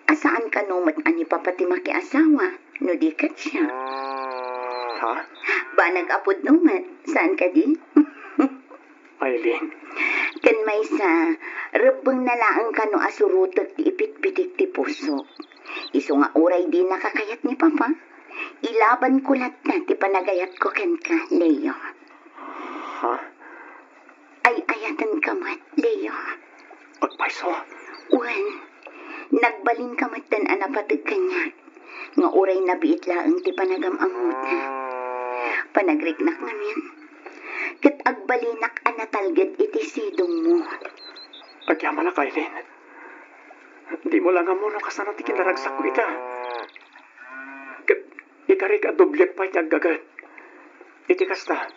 a saan kano met a ni Papa ti makiasawa, no di ket siak. Ha? Banag a pudno met, saan kadi? Aileen. Ken maysa, rebbengna laeng kano a surotek ti ipitpitik ti pusok. Isu nga uray dinaka kayat ni Papa, ilabanko latta ti panagayatko kenka, Leo. Ha? Ay-ayatenka met, Leo. Agpayso? Wen, nagbalinka metten a napateg kaniak, nga uray nabiit laeng ti panagam-ammota. Panagriknak ngamin, ket agbalinak a natalged iti sidongmo. Agyamanak, Aileen. Dimo laeng ammo no kasano ti kinaragsakko ita. Ket ikarik a dobliek pay ti aggaget. Iti kasta,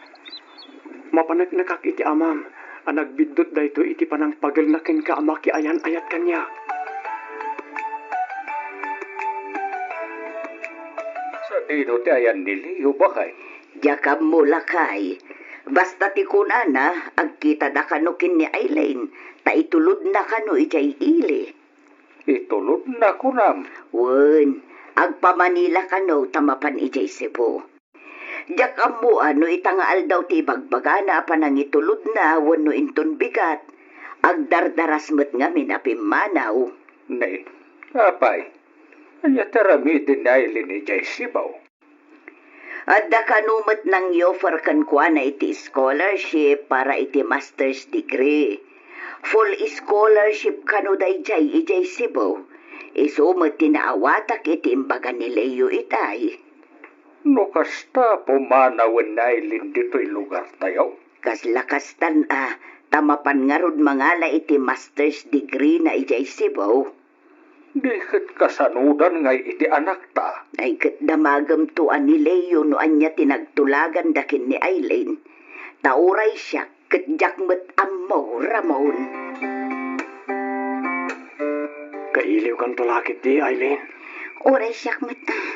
mapaneknekak iti amam a nagbiddut daytoy iti panangpagelna kenka a makiayan-ayat kaniak. Sadino ti ayan ni Leo, baket? Diak ammo, lakay. Basta ti kunana, agkitada kano ken ni Aileen, ta itulodna kano idiay ili. Itulodna, kunam? Wen, agpamanila kano ta mapan idiay Cebu. Diak ammo no ita nga aldaw ti ibagbagana a panangitulodna wenno inton bigat, agdardaras met ngamin a pimmanaw. Ne, apay, ania ti aramiden ni Aileen idiay Cebu? Adda kano met nang-offer kenkuana iti scholarship para iti master's degree. Full scholarship kano daydiay idiay Cebu. Isu met ti naawatak iti imbaga ni Leo itay. No kasta, pumanawen ni Aileen ditoy lugartayo. Kasla kastan a, ta mapan ngarud mangala iti master's degree na idiay Cebu. Di ket kasanudan ngay iti anakta. Ay ket damagem to a ni Leo no ania ti nagtulaganda ken ni Aileen. Ta uray siak ket diak met ammo, Ramon. Kailiwkanto la ketdi, Aileen? Uray siak met, ah.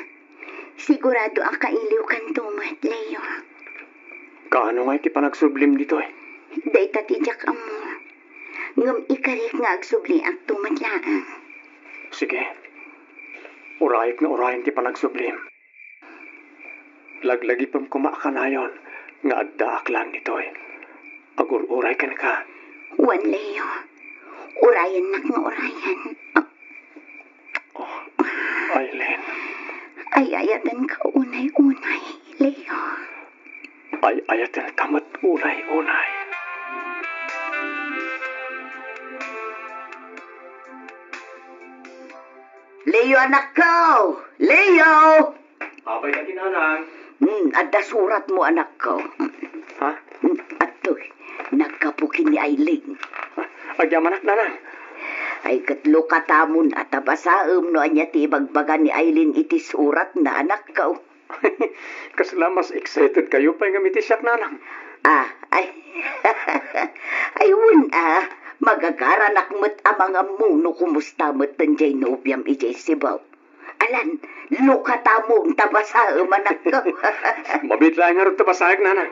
Sigurado a kailiwkanto met, Leo. Kaano ngay ti panagsublim ditoy? Dayta ti diak ammo. Ngem ikarik nga agsubliakto met laeng. Sige. Urayek nga urayen ti panagsublim. Laglagipem koma a kanayon nga addaak laeng ditoy. Agur-uray kenka. Wen, Leo. Urayennak nga urayen. Oh, Aileen. Ay-ayatenka unay-unay, Leo. Ay-ayatenka met unay-unay. Leo, anakko! Leo! Apay kadi, nanang? Hmm, adda suratmo, anakko. Ha? Hmm, adtoy, naggapu ken ni Aileen. Agyamanak, nanang. Ay, ket lukatamon a ta basaem no ania ti ibagbaga ni Aileen iti suratna, anakko. Kasla mas excited kayo pay ngem iti siak, nanang. Ah, ay. Ay, wen, ah. Magagaranak met a mangammo no kumusta met daydiay nobiam idiay Cebu. Alan, lukatamon ta basaem, anakko. Mabiit laeng ngarud ta basaek, nanang.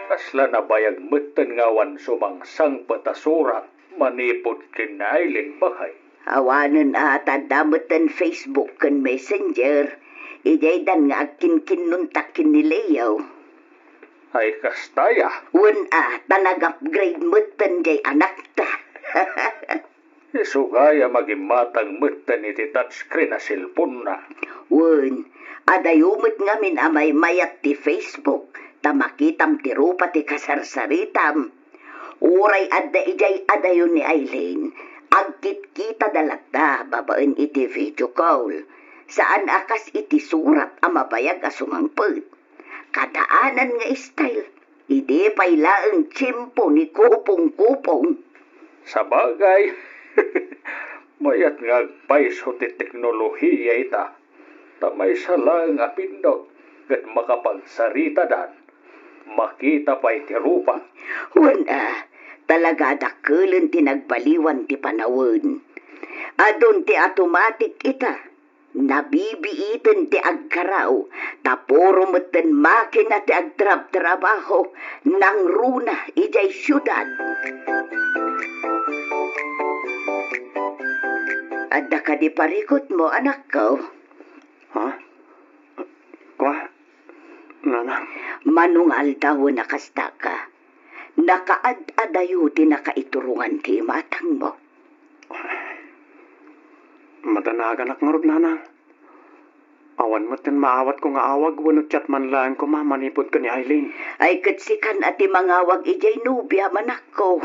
Kasla nabayag metten nga awan sumangsangpet a surat manipud ken ni Aileen, baket. Awanen a ta adda metten Facebook ken Messenger, idiaydan nga agkinkinnuntak ken ni Leo. Ay, kasta aya? Wen a, ta nag-upgrade metten diay anakta. Isu gayam a gimmatang metten iti touchscreen a cellphone-na. Wen, adayo met ngamin a maymayat ti Facebook, ta makitam ti rupa ti kasarsaritam. Uray adda idiay adayo ni Aileen, agkitkitada latta babaen iti video call. Saan a kas iti surat a mabayag a sumangpet. Kadaanan nga style, idi pay laeng tiempo ni kupong-kupong. Sabagay, mayat nga agpayso ti teknolohiya ita, ta maysa laeng a pindut ket makapagsaritadan, makita pay ti rupa. Wen a, talaga a dakkelen ti nagbaliwan ti panawen. Adun ti automatic ita. Nabibiiten ti agkaraw, ta puro metten makina ti agtrabtrabaho nangruna idiay siudad. Adda kadi parikutmo, anakko? Ha? Kua? Nanang? Mano nga aldawen a kastaka? Nakaad-adayo ti nakaiturongan ti imatangmo. Madanaganak ngarud, nanang. Awan metten maawatko nga awag wenno chat man laeng koma manipud ken ni Aileen. Ay, ket sikan a ti mangawag idiay nobiam, anakko.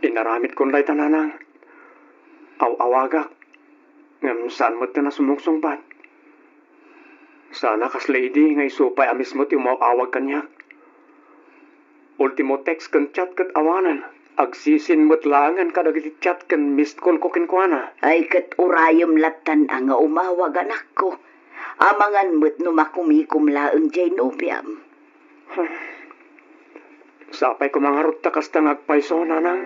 Inaramidkon dayta, nanang. Aw-awagak, ngem saan metten a sumungsungbat. Saan a kasla idi nga isu pay a mismo ti umaw-awag kaniak. Ultimo text ken chat ket awanen. Agsisin met laengen kadagiti chat ken missed call ko kenkuana. Ay, ket urayem lattan a nga umawag, anakko. Amangan met no makumikom laeng diay nobiam. Sapay koma ngarud ta kasta nga agpayso, nanang.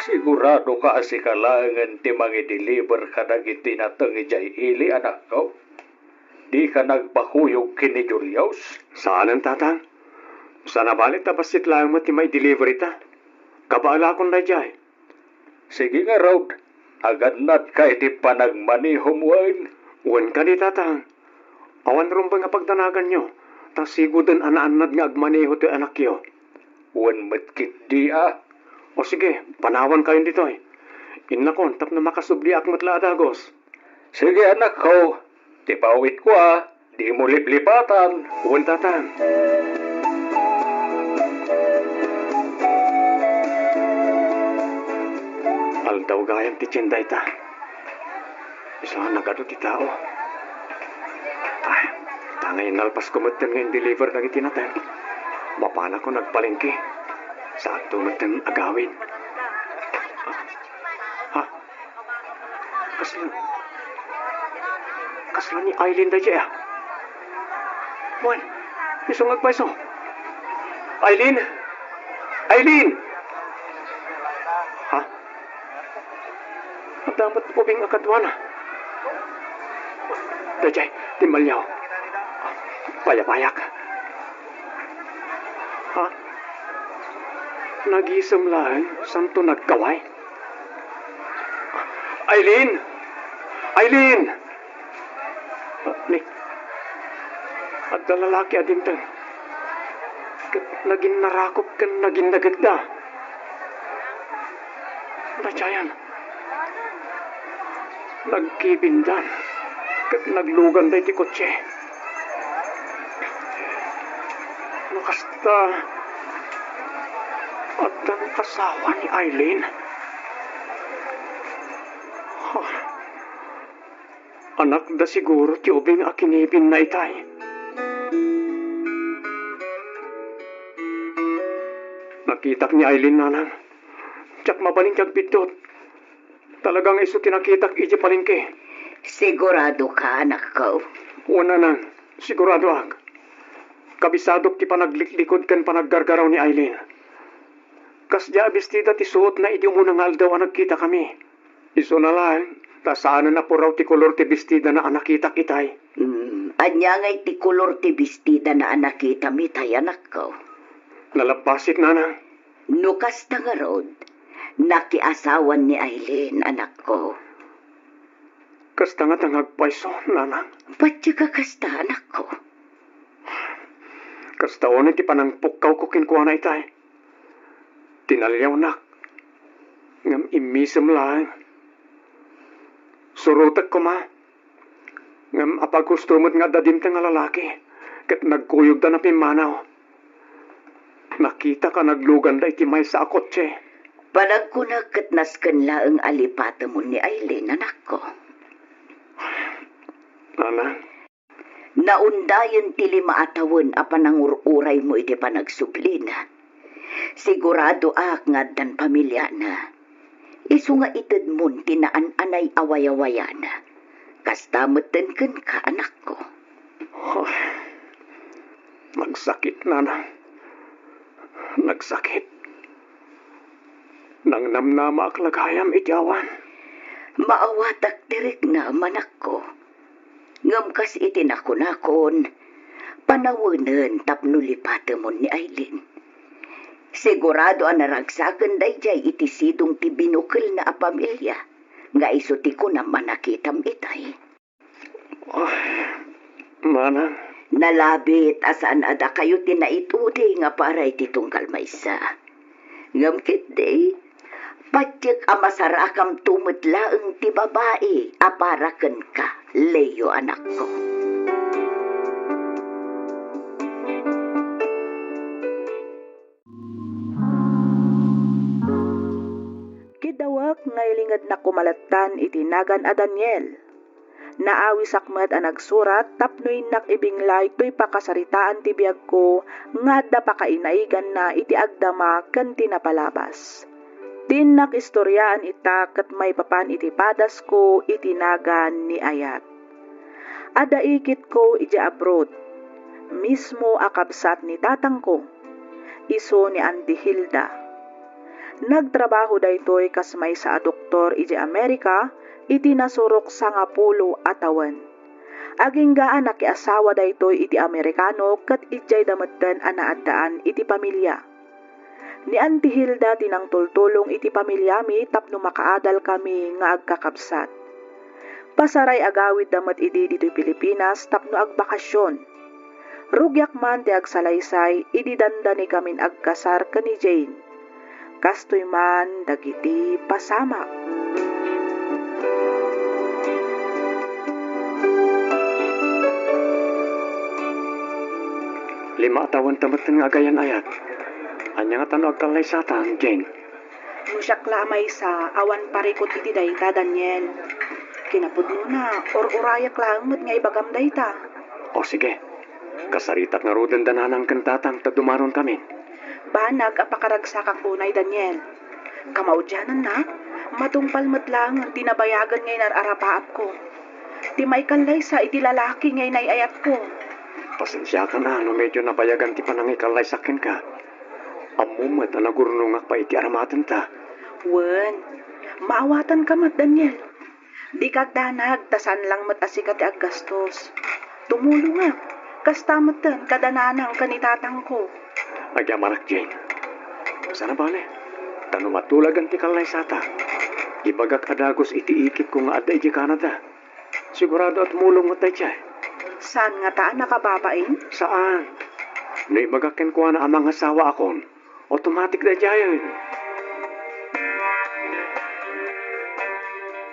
Sigurado ka a sika laengen ti mangideliver kadagiti nateng idiay ili, anakko? Dika nagbakuyog ken ni Julius? Saanen, Tatang. Sana bale ta bassit laeng met ti maideliver ita. Kabaelakon daydiay. Sige ngarud, agannadka iti panagmanehom wen? Wen kadi, Tatang. Awan rumbeng a pagdanaganyo, ta siguden a naannad nga agmaneho toy anakyo. Wen met ketdi a. O sige, panawankayon ditoy. Innakon tapno makasubliak met la a dagus. Sige, anakko, ti pawitko a, dimo liplipatan. Wen, Tatang. Aldaw gayam ti tienda ita. Isu a nagadu ti tao. Ay, ta nga inalpasko metten nga in-deliver dagiti nateng, mapanakon agpalengke. Saanto metten agawid. Ha? Kasla, kasla ni Aileen daydiay a. Wen, isu nga agpayso. Aileen! Aileen! Ha? Adda met ubing a kaduana. Daydiay, timmaliaw. Payapayak. Ha? Nagisem laeng, saanto nagkaway? Aileen! Aileen! Ni, adda lalaki a dimteng. Ket naginnarakop ken naginnagekda. Daydiayen, nagkibindan ket nagluganda iti kotse. No kasta, addan asawa ni Aileen? Ha? Anakda siguro ti ubing a kinibinna itay. Nakitak ni Aileen, nanang. Diak mabalin ti agbiddut. Talaga nga isu ti nakitak idiay palengke. Sigurado ka, anakko? Wen, nanang. Siguradoak. Kabisadok ti panagliklikod ken panaggargaraw ni Aileen. Kasdiay a bestida ti suotna idi umuna nga aldaw a nagkitakami. Isuna laeng, ta saanen a puraw ti kolor ti bestidana a nakitak itay. Hmm, ania ngay ti kolor ti bestidana a nakitam itay, anakko? Nalabbasik, nanang. No kasta ngarud, nakiasawan ni Aileen, anakko. Kasta ngata nga agpayso, nanang? Patiek a kasta, anakko. Kasta unay ti panangpukkawko kenkuana itay. Tinaliawnak, ngem immisem laeng. Surotek koma, ngem apaghusto met nga adda dimteng a lalaki, ket nagkuyogda napimmanaw. Nakitak a nagluganda iti maysa a kotse. Panagkunak ket nasken laeng a lipatemon ni Aileen, anakko. Nanang. Naundayen ti lima a tawen a panangur-uraymo iti panagsublina. Siguradoak nga addan pamiliana. Isu nga itedmon ti naan-anay a wayawayana. Kasta metten kenka, anakko. Ay, nagsakit, nanang. Nagsakit. Nangnamnamaak la gayam iti awan. Maawatak ti riknam, anakko. Ngem kas iti nakunakon, panawenen tapno lipatemon ni Aileen. Sigurado a naragsaken daydiay iti sidong ti binukelna a pamilia nga isu ti kunam a nakitam itay. Ah, manang. Nalabit a saan a dakayo ti naitudi nga para iti tunggal maysa. Ngem ketdi, patiek a masarakamto met laeng ti babai a para kenka, Leo, anakko. Kiddawek nga ilingednak koma latta iti nagan a Daniel. Naawisak met a nagsurat tapno innak ibinglay toy pakasaritaan ti biagko nga adda pakainaiganna iti agdama ken ti napalabas. Ti innak istoriaan ita ket maipapan iti padasko iti nagan ni Ayat. Adda ikitko idiay abroad, mismo a kabsat ni tatangko, isu ni Auntie Hilda. Nagtrabaho daytoy kas maysa a doktor idiay Amerika iti nasurok sangapulo a tawen. Agingga a nakiasawa daytoy iti Amerikano ket idiayda metten a naaddaan iti pamilia. Ni Auntie Hilda ti nangtultulong iti pamiliami tapno makaadalkami nga agkakabsat. Pasaray agawidda met idi ditoy Pilipinas tapno agbakasyon. Rugiak man ti agsalaysay idi dandanikamin agkasar ken ni Jane. Kastoy man dagiti pasamak. Lima a tawenta metten nga agayan-ayat. Ania ngata no agkallaysatan, Jane? No siak la a maysa, awan parikut iti dayta, Daniel. Kinapudnona, ur-urayak laeng met nga ibagam dayta. O sige, kasaritak ngaruden da nanang ken tatang ta dumanonkamin. Banag a pakaragsakak unay, Daniel. Kamaudiananna, matungpal met laeng ti nabayagen nga inar-arapaapko. Ti maikallaysa iti lalaki nga inay-ayatko. Pasensiakan a no medyo nabayagan ti panangikallaysak kenka. Ammom met a nagurnongak pay iti aramatenta. Wen, maawatanka met, Daniel. Dika agdanag ta saan lang met a sika ti aggastos. Tumulongak. Kasta metten kada nanang ken ni tatangko. Agyamanak, Jane. Saan a bale, ta no matulagan ti kallaysata, ibagak a dagus iti ikitko nga adda idiay Canada. Sigurado a tumulong met daydiay. Saan ngata a nakababain? Saan. No ibagak kenkuana a mangasawaakon, automatic daydiayen.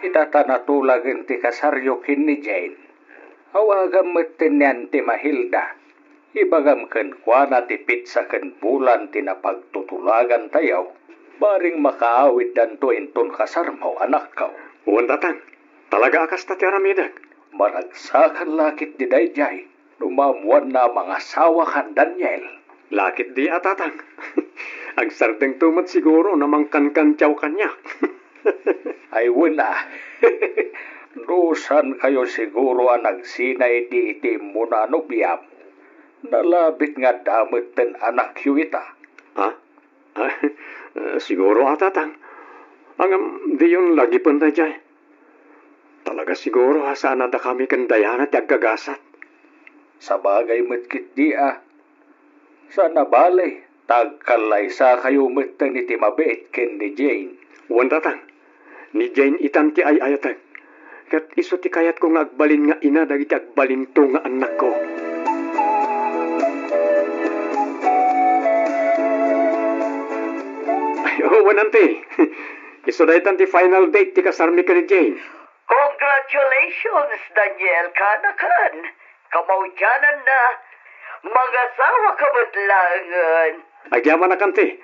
Ita ta natulagen ti kasaryo ken ni Jane, awagam metten ni Auntie Mahilda. Ibagam kenkuana ti petsa ken bulan ti napagtutulagantayo, bareng makaawiddanto inton kasarmo, anakko. Wen, tatang. Talaga a kasta ti aramidek. Maragsakan la ketdi daydiay no maammoanna a mangasawakan, Daniel. La ketdi a, tatang. Agsardengto met siguro no mangkankantiaw kaniak. Ay, wen a. Dusankayo siguro a nagsinay idi iti immuna a nobiam. Nalabit nga adda metten anakyo ita. Ha? Ah, siguro a, tatang. Ngem diyon lagipen daydiay. Talaga siguro a saan a dakami ken Diana ti aggagasat. Sabagay met ketdi a. Saan a bale, ta agkallaysakayo metten iti mabiit ken ni Jane. Wen, tatang. Ni Jane itan ti ay-ayatek. Ket isu ti kayatko nga agbalin nga ina dagiti agbalinto nga annakko. Ay, oo, wen, auntie. Isu daytan ti final date ti kasarmi ken ni Jane. Congratulations, Daniel, kanakan. Kamaudiananna, mangasawaka met laengen. Agyamanak, auntie,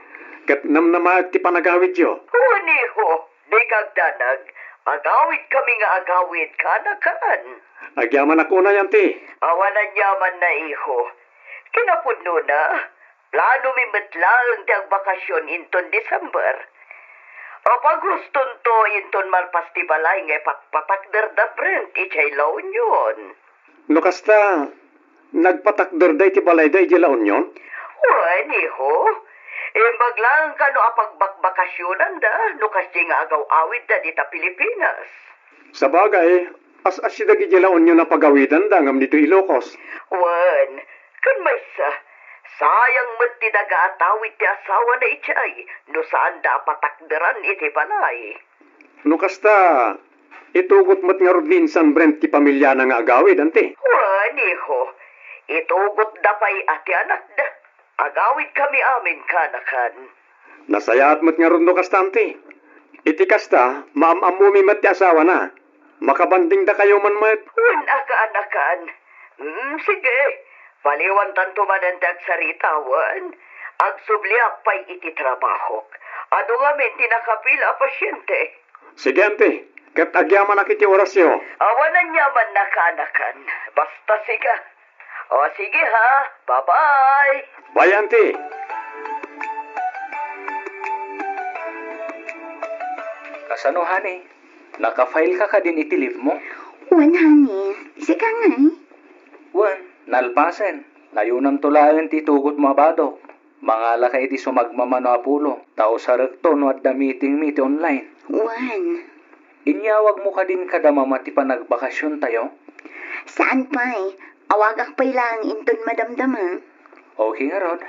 ket namnamaek ti panagawidyo. Wen, iho, dika agdanag. Agawidkami nga agawid, kanakan. Agyamanak unay, auntie. Awan aniamanna, iho. Kinapudnona, planomi met laeng ti agbakasyon inton December. Apagustonto inton malpas ti balay nga ipatpatakderda Brent idiay La Union. No kasta, nagpatakderda iti balayda idiay La Union? Wen, iho. Imbag laeng kano a pagbakbakasionanda no kasdiay nga agaw-awidda dita Pilipinas. Sabagay, as-asideg idiay La Union a pagawidanda ngem ditoy Ilocos. Wen, ken maysa, sayang met ti daga a tawid ti asawana idiay no saanda a patakderan iti balay. No kasta, itugot met ngarud ni insan Brent ti pamiliana nga agawid, auntie? Wen, iho, itugotda pay a ti anakda. Agawidkami amin, kanakan. Nasayaat met ngarud no kasta, auntie. Iti kasta, maam-ammomi met ti asawana. Makabandingdakayo man met. Wen a, kanakan. Mm, sige. Paliwantanto manen ti agsarita, wen. Agsubliak pay iti trabahok. Adu ngamin ti nakapila a pasiente. Sige, auntie. Ket agyamanak iti orasyo. Awan aniamanna, kanakan. Basta sika. O, sige ha. Bye-bye. Bye, auntie. Kasano, honey? Naka-file ka kadin iti leave mo? Wen, honey. Sika ngay? Wen, nalpasen. Nayonanto laeng ti itugotmo a badok. Mangalaka iti sumagmamano a pulo, ta usarekto no adda meetingmi iti online. Wen. Inyawagmo kadin kada mama ti panagbakasiontayo? Saan pay. Awagak pay laeng inton madamdama. Okay ngarud.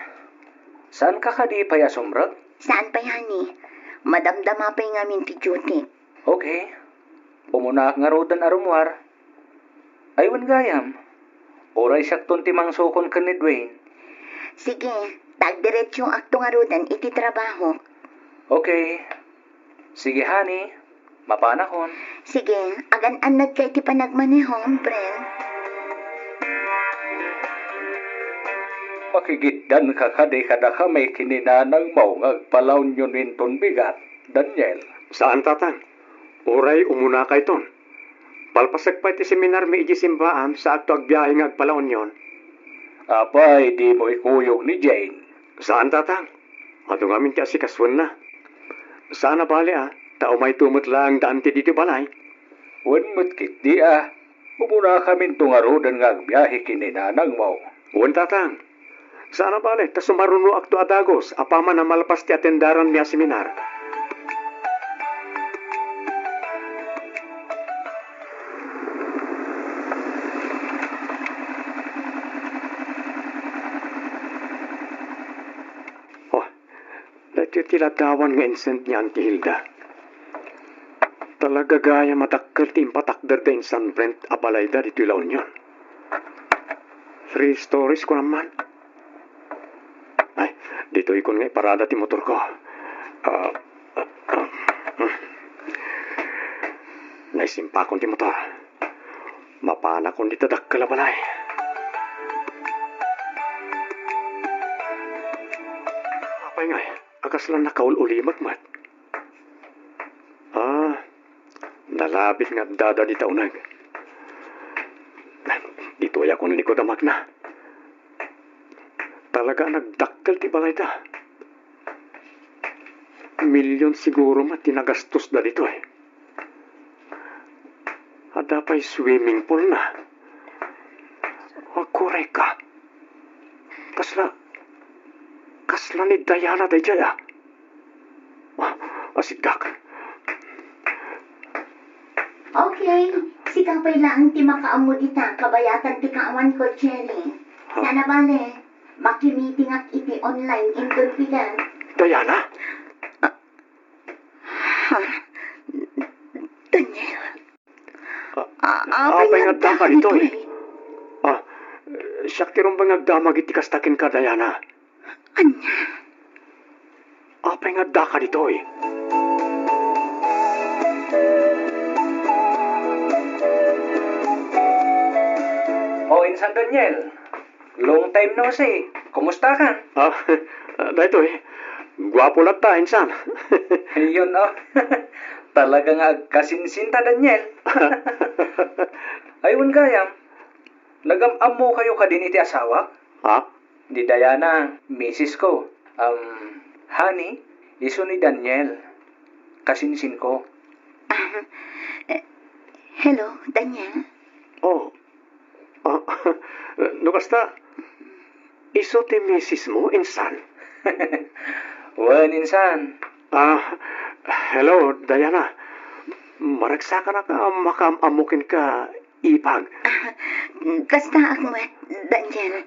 Saanka kadi pay a sumrek? Saan pay, honey. Madamdama pay ngamin ti duty. Okay. Umunaak ngaruden a rummuar. Ay, wen gayam. Uray siakton ti mangsukon ken ni Dwayne. Sige, ta agdiretsoakto ngaruden iti trabaho. Okay. Sige, honey. Mapanakon. Sige, agan-annadka iti panagmanehom, Brent. Makigiddanka kadi kadakami ken ni nanangmo nga agpalaunyon inton bigat, Daniel? Saan, Tatang. Uray umunakayton. Palpasek pay ti seminarmi idiay simbaan, saakto agbiahe nga agpalaunyon. Apay, dimo ikuyog ni Jane? Saan, Tatang. Adu ngamin ti asikasoenna. Saan a bale a, ta umayto met laeng daan ti ditoy balay. Wen met ketdi a, umunakaminto ngaruden nga agbiahe ken ni nanangmo. Wen, Tatang. Saan a bale, ta sumarunoakto a dagus apaman a malpas ti atendaranmi a seminar. Oh, daytoy ti ladawan nga insend ni Auntie Hilda. Talaga gayam a dakkel ti impatakderda insan, Brent, a balayda ditoy La Union. Three stories, kunam man. Ay, ditoykon nga iparada ti motorko. Ah, ah, ah, hmm. Naisimpakon ti motor. Mapanakon dita dakkel a balay. Apay ngay, a kasla nakaul-ulimek met? Ah, nalabit nga addada dita uneg. Ditoyakon likud a magna. Talaga a nagdakkel ti balayda. Million siguro met ti nagastosda ditoy. Adda pay swimming pool na. Agkurayka. Kasla, kasla ni Diana daydiay a. Ah, asigak. Okay, sika pay laeng ti makaammo dita kabayatan ti kaawanko, Cherry. Ha? Saan a bale, makimitingak iti online inton pigan. Diana? Ah, ha? Daniel? Ah, ah, apay nga addaka ditoy? Ah, siak ti rumbeng nga agdamag iti kasta kenka, Diana. Ania? Apay nga addaka ditoy? O, insan Daniel, long time no see. Kumusta ka? Ah, daytoy. Guapo latta, insan. Ayun, oh. Talaga nga agkasinsinta, Daniel. Ay, wen gayam. Nagam-ammo kayo kadin iti asawak? Ha? Ni Diana, misis ko. Um, honey, isu ni Daniel. Kasinsin ko. Ah, eh, hello, Daniel. Oh. Ah, no kasta, isu ti misis mo, insan? Wen, insan. Ah, hello, Diana. Maragsakanak a makaam-ammo kenka, ipag. Ah, kastaak met, Daniel.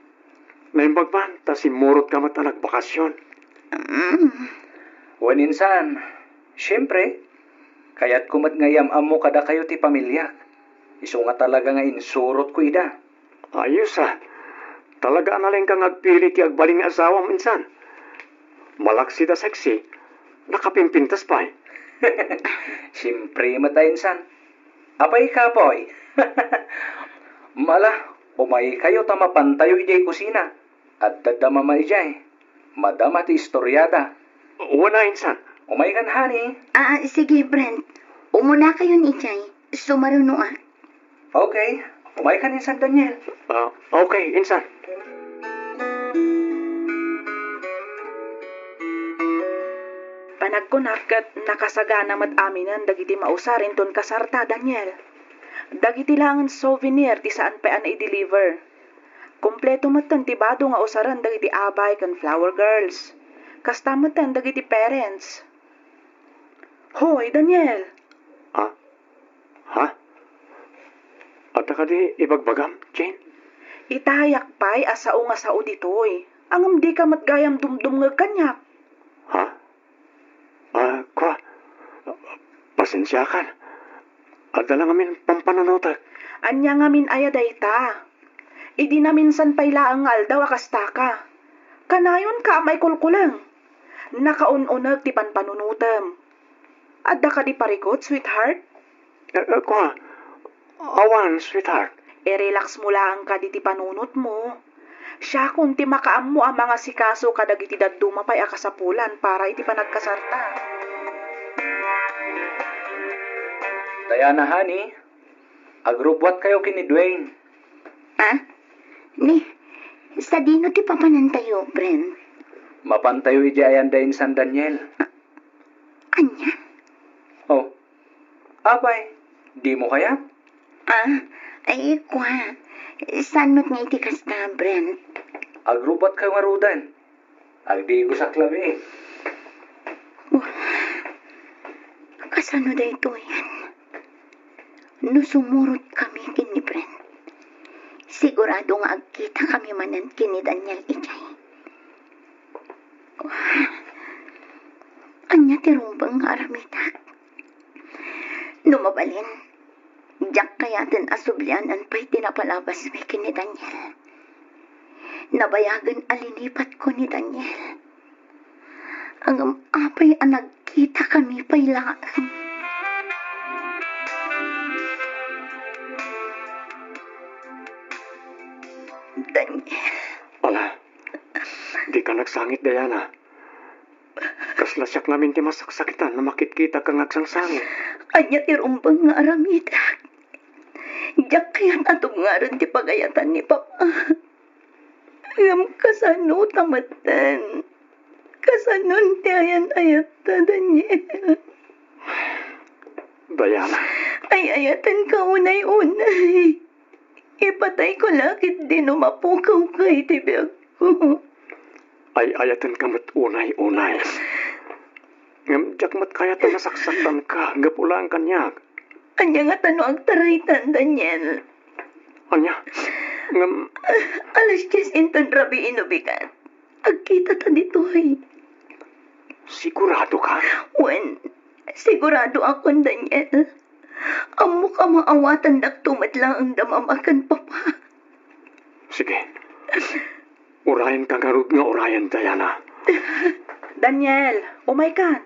Naimbag man, ta simmurotka met a nagbakasyon. Mm. Wen, insan, siempre, kayatko met nga iyam-ammo kadakayo ti pamiliak. Isu nga talaga nga insurotko ida. Ayos, ah. Talaga a nalengka nga agpili ti agbalin nga asawam, insan. Malaksid a sexy, nakapimpintas pay. Siempre met a, insan. Apay, kapoy? Mala, umaykayo ta mapantayo idiay kusina. Adda da mama idiay. Madama ti istoriada. Wen a, insan. Umaykan, honey. Ah, sige, Brent. Umunakayon idiay. Sumarunoak. Okay. Umaykan, insan Daniel. Ah, okay, insan. Agkunak ket nakasagana met aminen dagiti mausar inton kasarta, Daniel. Dagiti laengen souvenir ti saan pay a nai-deliver. Kompleto metten ti bado nga usaren dagiti abay ken flower girls. Kasta metten dagiti parents. Hoy, Daniel! Ah? Ha? Adda kadi ibagbagam, Jane? Itayak pay a sao nga sao ditoy. Ngem dika met gayam dumdumngeg kaniak. Ha? Ah, kua, pasensiakan. Adda la ngamin pampanunotek. Ania ngamin aya dayta? Idi naminsan pay laeng nga aldaw a kastaka. Kanayonka a maikulkuleng. Nakaun-uneg ti panpanunotem. Adda kadi parikut, sweetheart? Eh, eh, kua, awan, sweetheart. I-relax mo laeng kadi ti panunotmo. Siakon ti makaammo a mangasikaso kadagiti dadduma pay a kasapulan para iti panagkasarta. Diana, honey, agrubbuatkayo ken ni Dwayne. Ah? Ni, sadino ti papanantayo, Brent? Mapantayo idiay ayanda insan Daniel. Ah, ania? Oh. Apay, dimo kayat? Ah, ay, kua. Saan met nga iti kasta, Brent? Agrubbuatkayo ngaruden. Agdigosak labi. Wah, kasano daytoyen? No sumurotkami ken ni Brent, sigurado nga agkitakami manen ken ni Daniel idiay. Wah, ania ti rumbeng nga aramidak? No mabalin, diak kayaten a sublianan pay ti napalabasmi ken ni Daniel. Nabayagen a linipatko ni Daniel. Ngem apay a nagkitakami pay laeng? Daniel. Ala, dika nagsangit, Diana. Kasla siak ngamin ti masaksakitan no makitkitak nga agsangsangit. Ania ti rumbeng nga aramidak? Diak kayat a tubngaren ti pagayatan ni Papa. Ngem kasano ta metten? Kasanon ti ayan-ayatta, Daniel? Diana. Ay-ayatenka unay-unay. Ipatayko la ketdi no mapukawka iti biagko. Ay-ayatenka met unay-unay. Ngem diak met kayat a nasaksaktanka gapu laeng kaniak. Ania ngata no agtaraytan, Daniel? Ania? Ngem alas dies inton rabii no bigat. Agkitata ditoy. Siguradoka? Wen, siguradoakon, Daniel. Ammok a maawatandakto met laeng da Mama ken Papa. Sige. Urayenka ngarud nga urayen, Diana. Daniel, umaykan.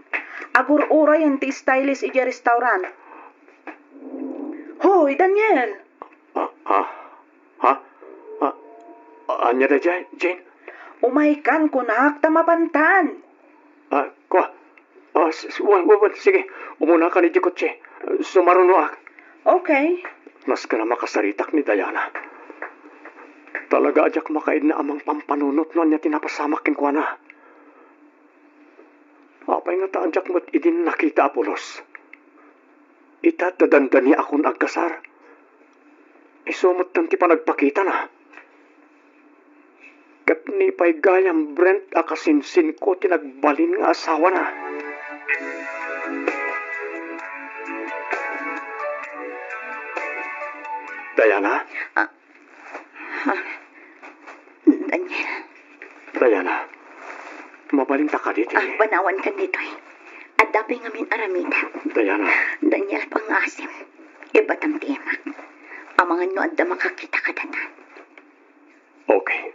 Agur-urayen ti stylist idiay restaurant. Hoy, Daniel! Ah, ah, ha? Ah, ania daydiay, Jane? Umaykan, kunak, ta mapantan. Ah, kua. Ah, s-, s-, wen, wen, wen, sige. Umunakan iti kotse. Sumarunoak. Okay. Nasken a makasaritak ni Diana. Talaga a diak makaidna a mangpampanunot no ania ti napasamak kenkuana. Apay ngata a diak met idin nakita a pulos? Ita ta dandaniakon agkasar. Isu metten ti panagpakitana. Ket ni pay gayam, Brent, a kasinsinko ti nagbalin nga asawana. Diana? Ah, ha? Daniel. Diana, mabalinta kadi ti... Ah, panawankan ditoy. Adda pay ngamin aramidek. Diana. Daniel, pangngaasim. Ibatam ti imak. Amangan no adda makakita kadata. Okay.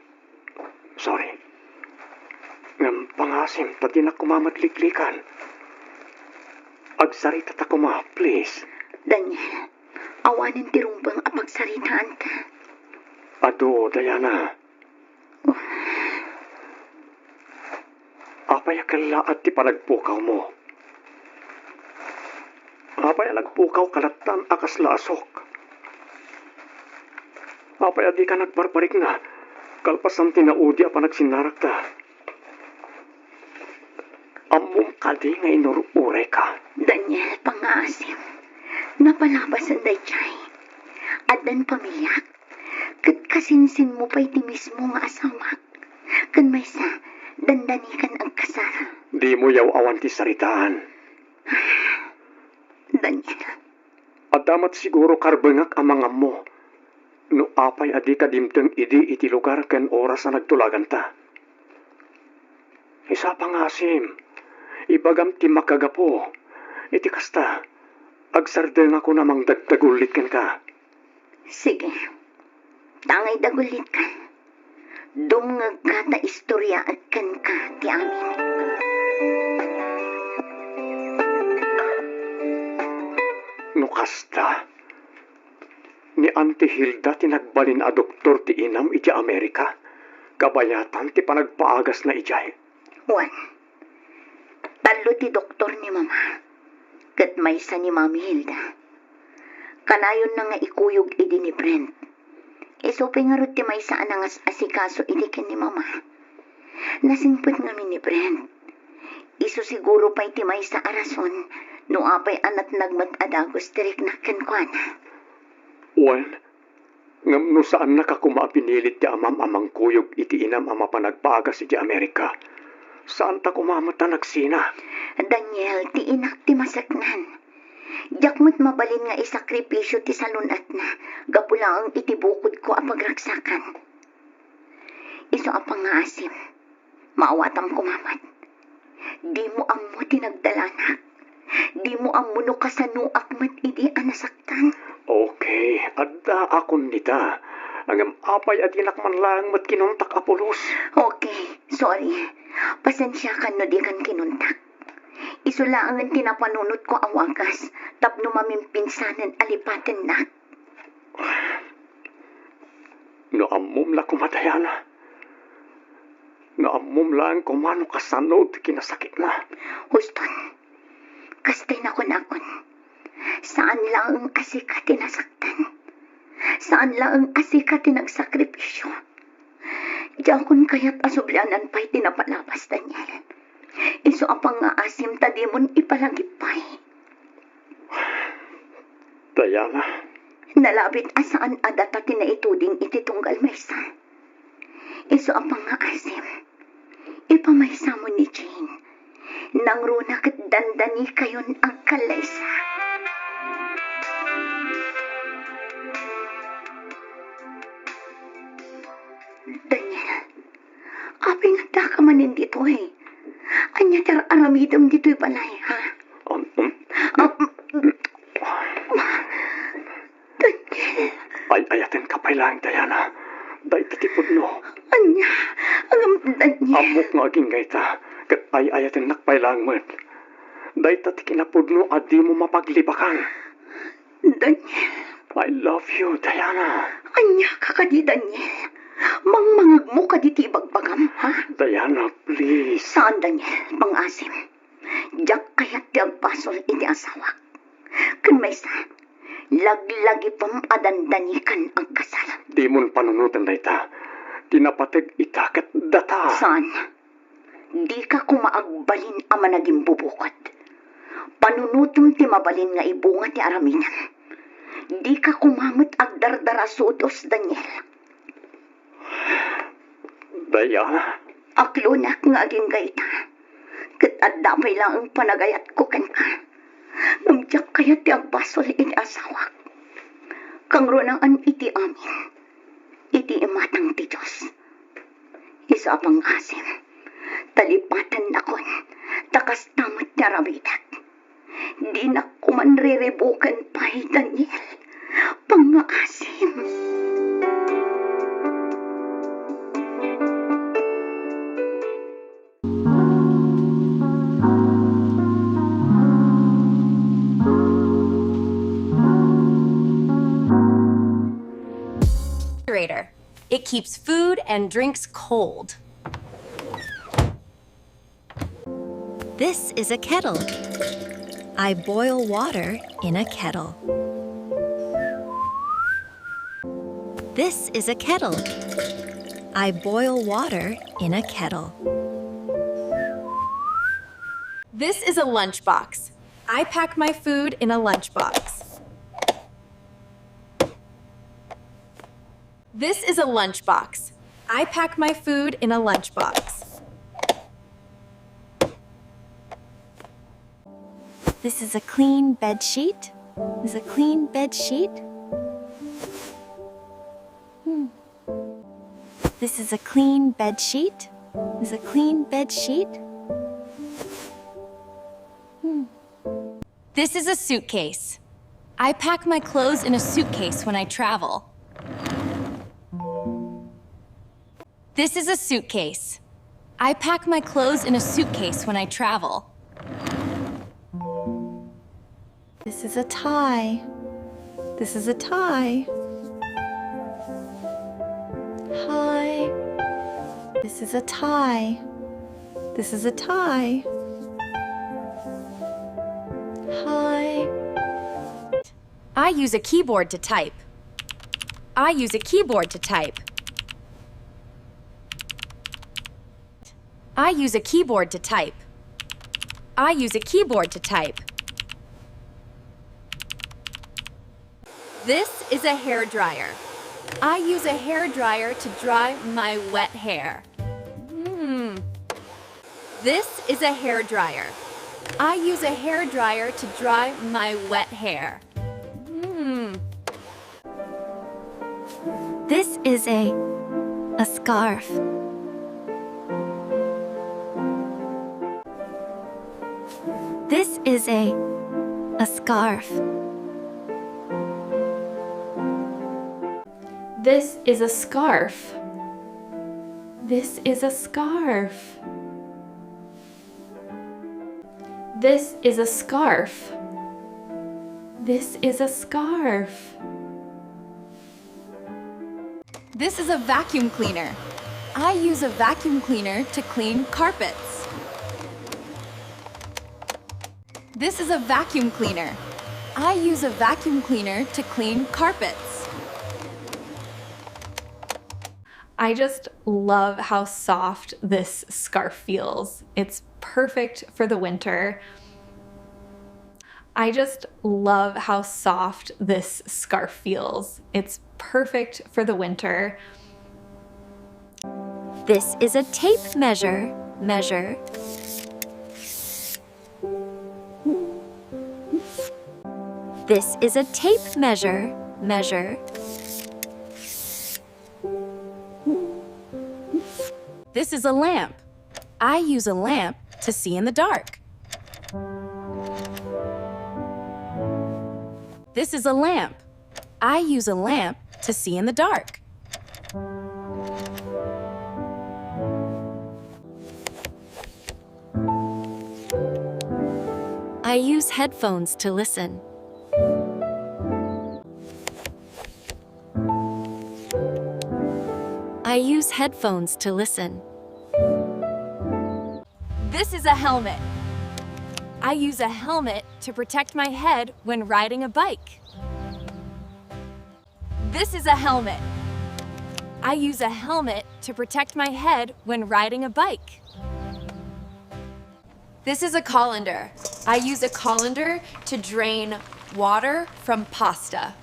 Sorry. Ngem pangngaasim ta dinak koma met liklikan. Agsaritata koma, please. Daniel, awanen ti rumbeng a pagsaritaanta. Adu, Diana. Apay a kellaat ti panagpukawmo? Apay a nagpukawka lattan a kasla asuk? Apay a dika nagbarbarikna kalpasan ti naudi a panagsinnarakta? Ammom Kadi nga inur-urayka. Daniel, pangngaasim. Napalabasen daydiay. Addan pamiliak. Ket kasinsinmo pay ti mismo nga asawak. Ken maysa, dandani kan agkasar. Dimo yaw-awan ti saritaan. Daniel. Adda met siguro karbengak a mangammo no apay a dika dimteng idi iti lugar ken oras a nagtulaganta. Isu a pangngaasim, ibagam ti makagapu. Iti kasta, agsardengakon a mangdagdagullit kenka. Sige. Tangay dagullitka. Dumngegka ta istoryaek kenka ti amin. No kasta, ni Auntie Hilda ti nagbalin a doktor ti inam iti Amerika, kabayatan ti panagpaagasna idiay. Wen, tallo ti doktor ni Mama, ket maysa ni Mami Hilda. Kanayonna nga ikuyog idi ni Brent. Isu pay ngarud ti maysa a nangas-asikaso idi ken ni Mama. Nasingpet ngamin ni Brent. Isu siguro pay ti maysa a rason no apay a natnag met a dagus ti riknak kenkuana. Wen, ngem no saannaka koma a pinilit ti amam a mangkuyog iti inam a mapan agpaagas iti Amerika, saanta koma met a nagsina. Daniel, ti inak ti maseknan. Diak met mabalin nga isakripisio ti salun-etna gapu laeng iti bukodko a pagragsakan. Isu a pangngaasim, maawatam koma met. Dimo ammo ti nagdalanak. Dimo ammo no kasanoak met idi a nasaktan. Okay, addaakon dita. Ngem apay a dinak man laeng met kinuntak a pulos? Okay, sorry. Pasensiakan no dikan kinuntak. Isu laengen ti napanunotko a wagas tapno mamimpinsanen a lipatennak. No ammom la koma, Diana. No ammom laeng koma no kasano ti kinasakitna. Huston, kasta ti nakunakon. Saan laeng a sika ti nasaktan. Saan laeng a sika ti nagsakripisio. Diakon kayat a sublianan pay ti napalabas, Daniel. Isu a pangngaasim ta dimon ipalagip pay. Diana. Nalabit a saan a data ti naituding iti tunggal maysa. Isu a pangngaasim, ipamaysamo ni Jane. Nangruna ket dandanikayon agkallaysa. Daniel, apay nga addaka manen ditoy? Ania ti ar-aramidem ditoy balay, ha? Um, um. Ah, mm, Daniel. Ay-ayatenka pay laeng, Diana. Dayta ti pudno. Ania? Ngem, Daniel. Ammok nga agingga ita, ket ay-ayatennak pay laeng met. Dayta ti kinapudno a dimo mapaglibakan. Daniel. I love you, Diana. Ania ka kadi, Daniel? Mangmangegmo kadi ti ibagbagam, ha? Diana, please. Saan, Daniel. Pangngaasim. Diak kayat ti agbasol iti asawak. Ken maysa, laglagipem a dandanikan agkasar. Dimon panunoten dayta. Ti napateg ita ket data. Saan? Dika koma agbalin a managimbubukod. Panunotem ti mabalin nga ibunga ti aramidem. Dika koma met agdardarasudos, Daniel. Diana. Aklonak nga agingga ita. Ket adda pay laeng panagayatko kenka. Ngem diak kayat ti agbasol iti asawak. Kangrunaan iti amin, iti imatang ti Dios. Isu a pangngaasim, ta lipatennakon, ta kasta met ti aramidek. Dinak koman riribuken pay, Daniel. Pangngaasim. Refrigerator. It keeps food and drinks cold. This is a kettle. I boil water in a kettle. This is a kettle. I boil water in a kettle. This is a lunchbox. I pack my food in a lunchbox. This is a lunchbox. I pack my food in a lunchbox. This is a clean bed sheet. This is a clean bed sheet. Hmm. This is a clean bed sheet. This is a clean bed sheet. Hmm. This is a suitcase. I pack my clothes in a suitcase when I travel. This is a suitcase. I pack my clothes in a suitcase when I travel. This is a tie. This is a tie. Hi. This is a tie. This is a tie. Hi. I use a keyboard to type. I use a keyboard to type. I use a keyboard to type. I use a keyboard to type. This is a hair dryer. I use a hair dryer to dry my wet hair. Hmm. This is a hair dryer. I use a hair dryer to dry my wet hair. Hmm. This is a a scarf. This is a a scarf. This is a scarf. This is a scarf. This is a scarf. This is a scarf. This is a vacuum cleaner. I use a vacuum cleaner to clean carpets. This is a vacuum cleaner. I use a vacuum cleaner to clean carpets. I just love how soft this scarf feels. It's perfect for the winter. I just love how soft this scarf feels. It's perfect for the winter. This is a tape measure. Measure. This is a tape measure. Measure. This is a lamp. I use a lamp to see in the dark. This is a lamp. I use a lamp to see in the dark. I use headphones to listen. I use headphones to listen. This is a helmet. I use a helmet to protect my head when riding a bike. This is a helmet. I use a helmet to protect my head when riding a bike. This is a colander. I use a colander to drain water from pasta.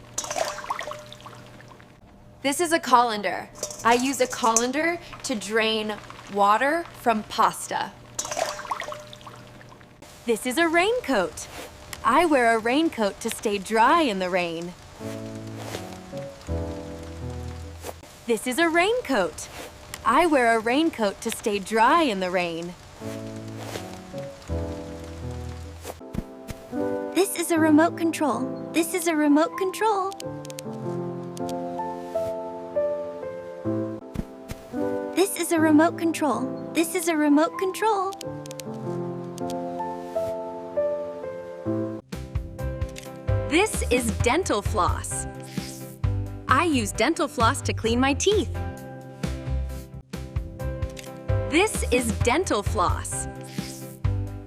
This is a colander. I use a colander to drain water from pasta. This is a raincoat. I wear a raincoat to stay dry in the rain. This is a raincoat. I wear a raincoat to stay dry in the rain. This is a remote control. This is a remote control. This is a remote control. This is a remote control. This is dental floss. I use dental floss to clean my teeth. This is dental floss.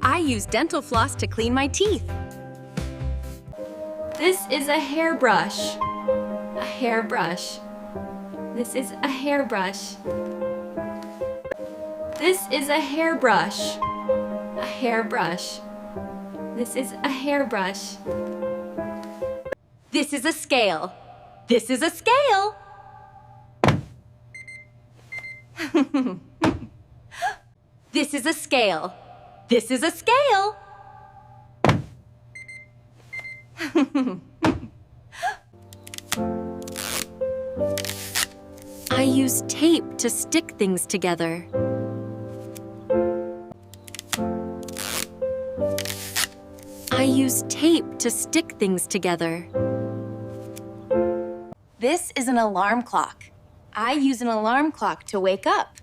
I use dental floss to clean my teeth. This is a hairbrush. A hairbrush. This is a hairbrush. This is a hairbrush. A hairbrush. This is a hairbrush. This is a scale. This is a scale. This is a scale. This is a scale. I use tape to stick things together. I use tape to stick things together. This is an alarm clock. I use an alarm clock to wake up.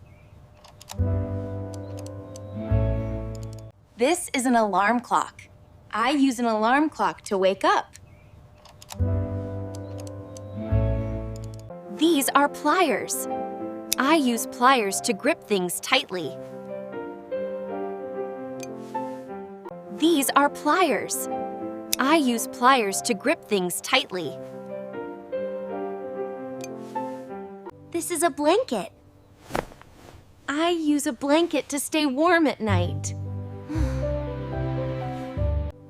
This is an alarm clock. I use an alarm clock to wake up. These are pliers. I use pliers to grip things tightly. These are pliers. I use pliers to grip things tightly. This is a blanket. I use a blanket to stay warm at night.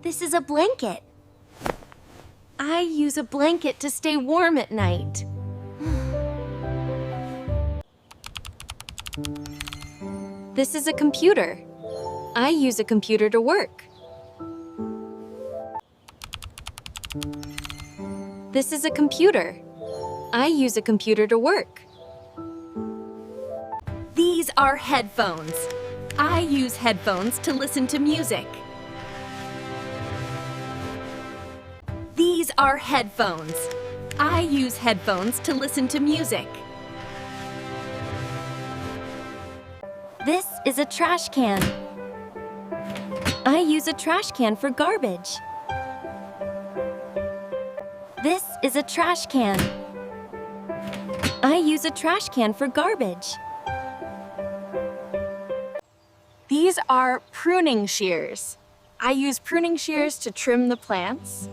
This is a blanket. I use a blanket to stay warm at night. This is a computer. I use a computer to work. This is a computer. I use a computer to work. These are headphones. I use headphones to listen to music. These are headphones. I use headphones to listen to music. This is a trash can. I use a trash can for garbage. This is a trash can. I use a trash can for garbage. These are pruning shears. I use pruning shears to trim the plants.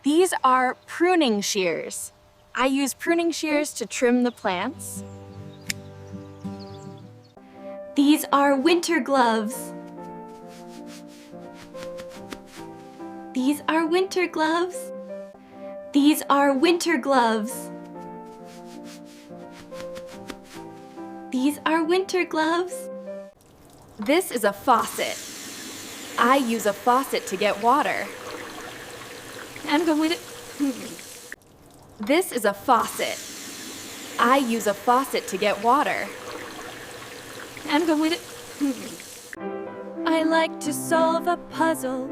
These are pruning shears. I use pruning shears to trim the plants. These are winter gloves. These are winter gloves. These are winter gloves. These are winter gloves. This is a faucet. I use a faucet to get water. I'm going to. This is a faucet. I use a faucet to get water. I'm going to. I like to solve a puzzle.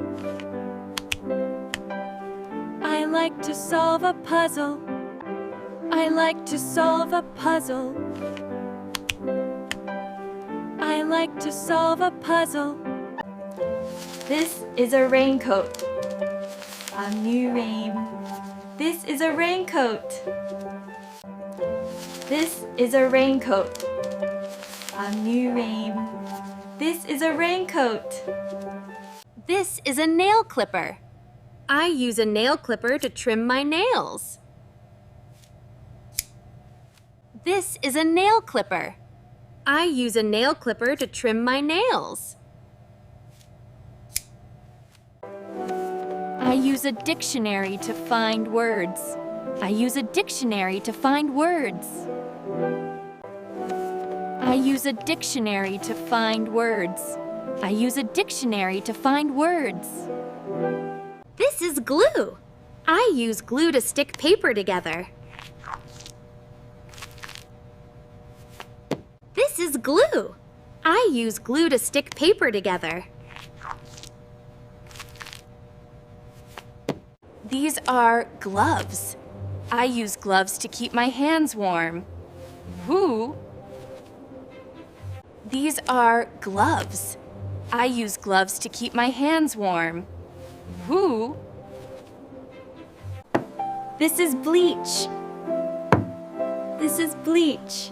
I like to solve a puzzle. I like to solve a puzzle. I like to solve a puzzle. This is a raincoat. A new rain. This is a raincoat. This is a raincoat. A new rain. This is a raincoat. This is a nail clipper. I use a nail clipper to trim my nails. This is a nail clipper. I use a nail clipper to trim my nails. I use a dictionary to find words. I use a dictionary to find words. I use a dictionary to find words. I use a dictionary to find words. This is glue. I use glue to stick paper together. This is glue. I use glue to stick paper together. These are gloves. I use gloves to keep my hands warm. Who? These are gloves. I use gloves to keep my hands warm. Who? This is bleach. This is bleach.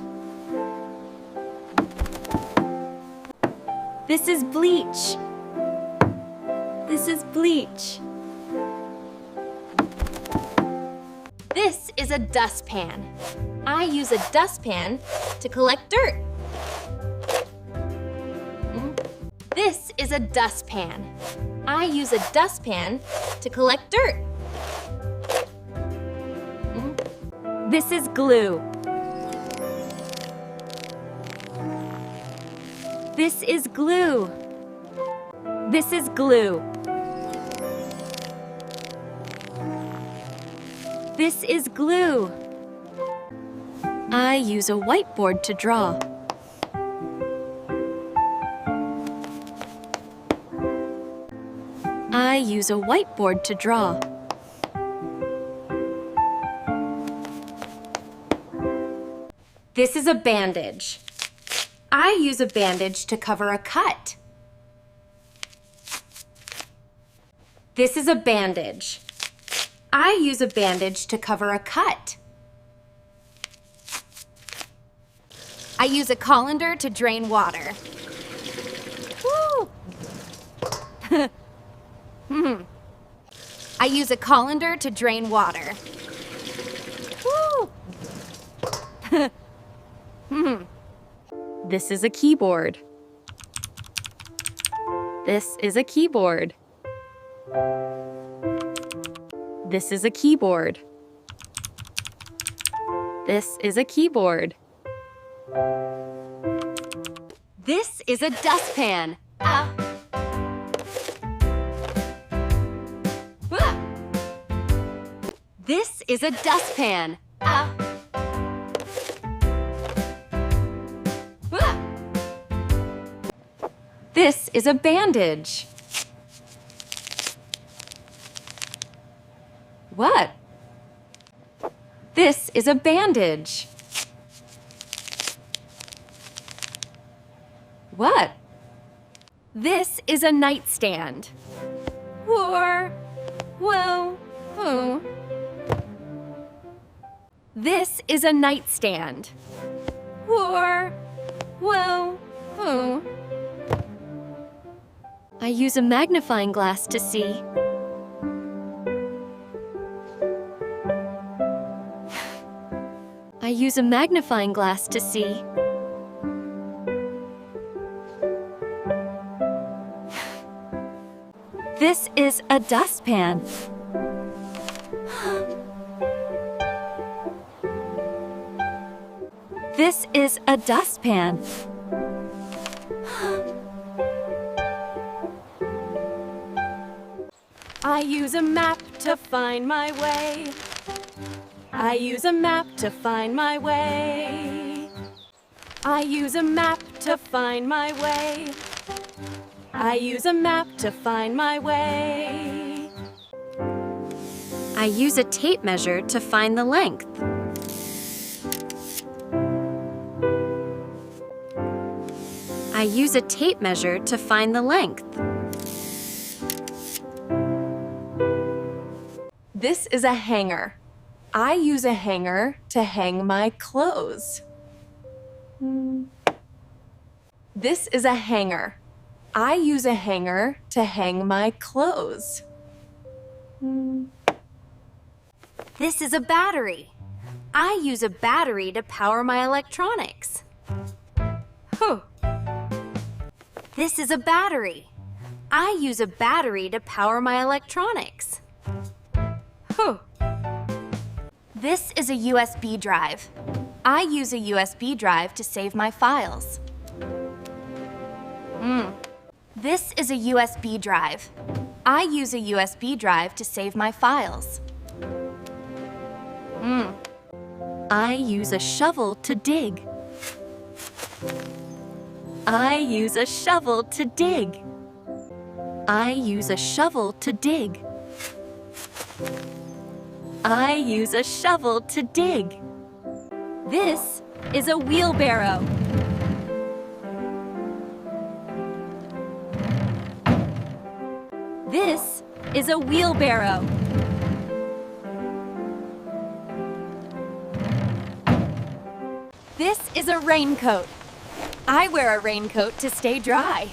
This is bleach. This is bleach. This is a dustpan. I use a dustpan to collect dirt. is a dustpan. I use a dustpan to collect dirt. This is glue. This is glue. This is glue. This is glue. I use a whiteboard to draw. I use a whiteboard to draw. This is a bandage. I use a bandage to cover a cut. This is a bandage. I use a bandage to cover a cut. I use a colander to drain water. Woo! Hmm. I use a colander to drain water. Woo! Hmm. This is a keyboard. This is a keyboard. This is a keyboard. This is a keyboard. This is a dustpan. Ah. Ah. This is a dustpan. Ah. Ah. This is a bandage. What? This is a bandage. What? This is a nightstand. War. Well. Oh. This is a nightstand. War. Well. Oh. I use a magnifying glass to see. I use a magnifying glass to see. This is a dustpan. This is a dustpan. I use a map to find my way. I use a map to find my way. I use a map to find my way. I use a map to find my way. I use a tape measure to find the length. I use a tape measure to find the length. This is a hanger. I use a hanger to hang my clothes. Hmm. This is a hanger. I use a hanger to hang my clothes. Hmm. This is a battery. I use a battery to power my electronics. Whew. This is a battery. I use a battery to power my electronics. Whew. This is a U S B drive. I use a U S B drive to save my files. Mm. This is a U S B drive. I use a U S B drive to save my files. Mm. I use a shovel to dig. I use a shovel to dig. I use a shovel to dig. I use a shovel to dig. This is a wheelbarrow. This is a wheelbarrow. This is a raincoat. I wear a raincoat to stay dry.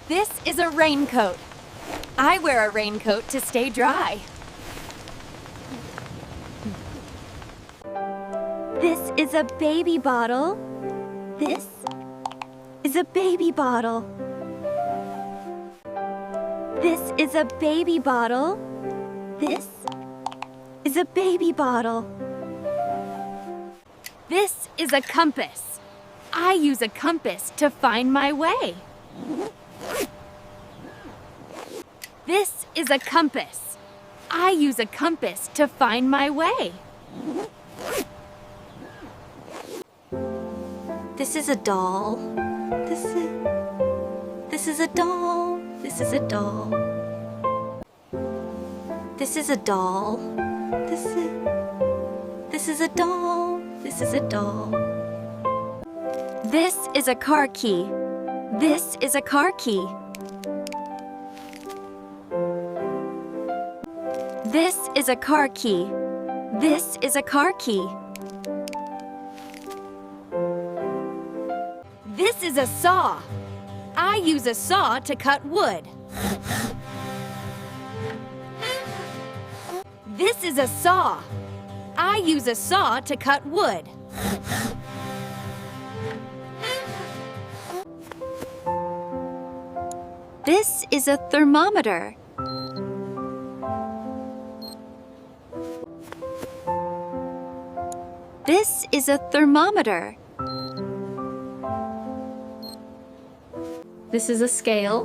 This is a raincoat. I wear a raincoat to stay dry. This is a baby bottle. This A baby bottle. This is a baby bottle. This is a baby bottle. This is a compass. I use a compass to find my way. This is a compass. I use a compass to find my way. This is a doll. This is, this is a doll. This is a doll. This is a doll. This is, this is a doll. This is a doll. This is a car key. This is a car key. This is a car key. This is a car key. This is a saw. I use a saw to cut wood. This is a saw. I use a saw to cut wood. This is a thermometer. This is a thermometer. This is a scale.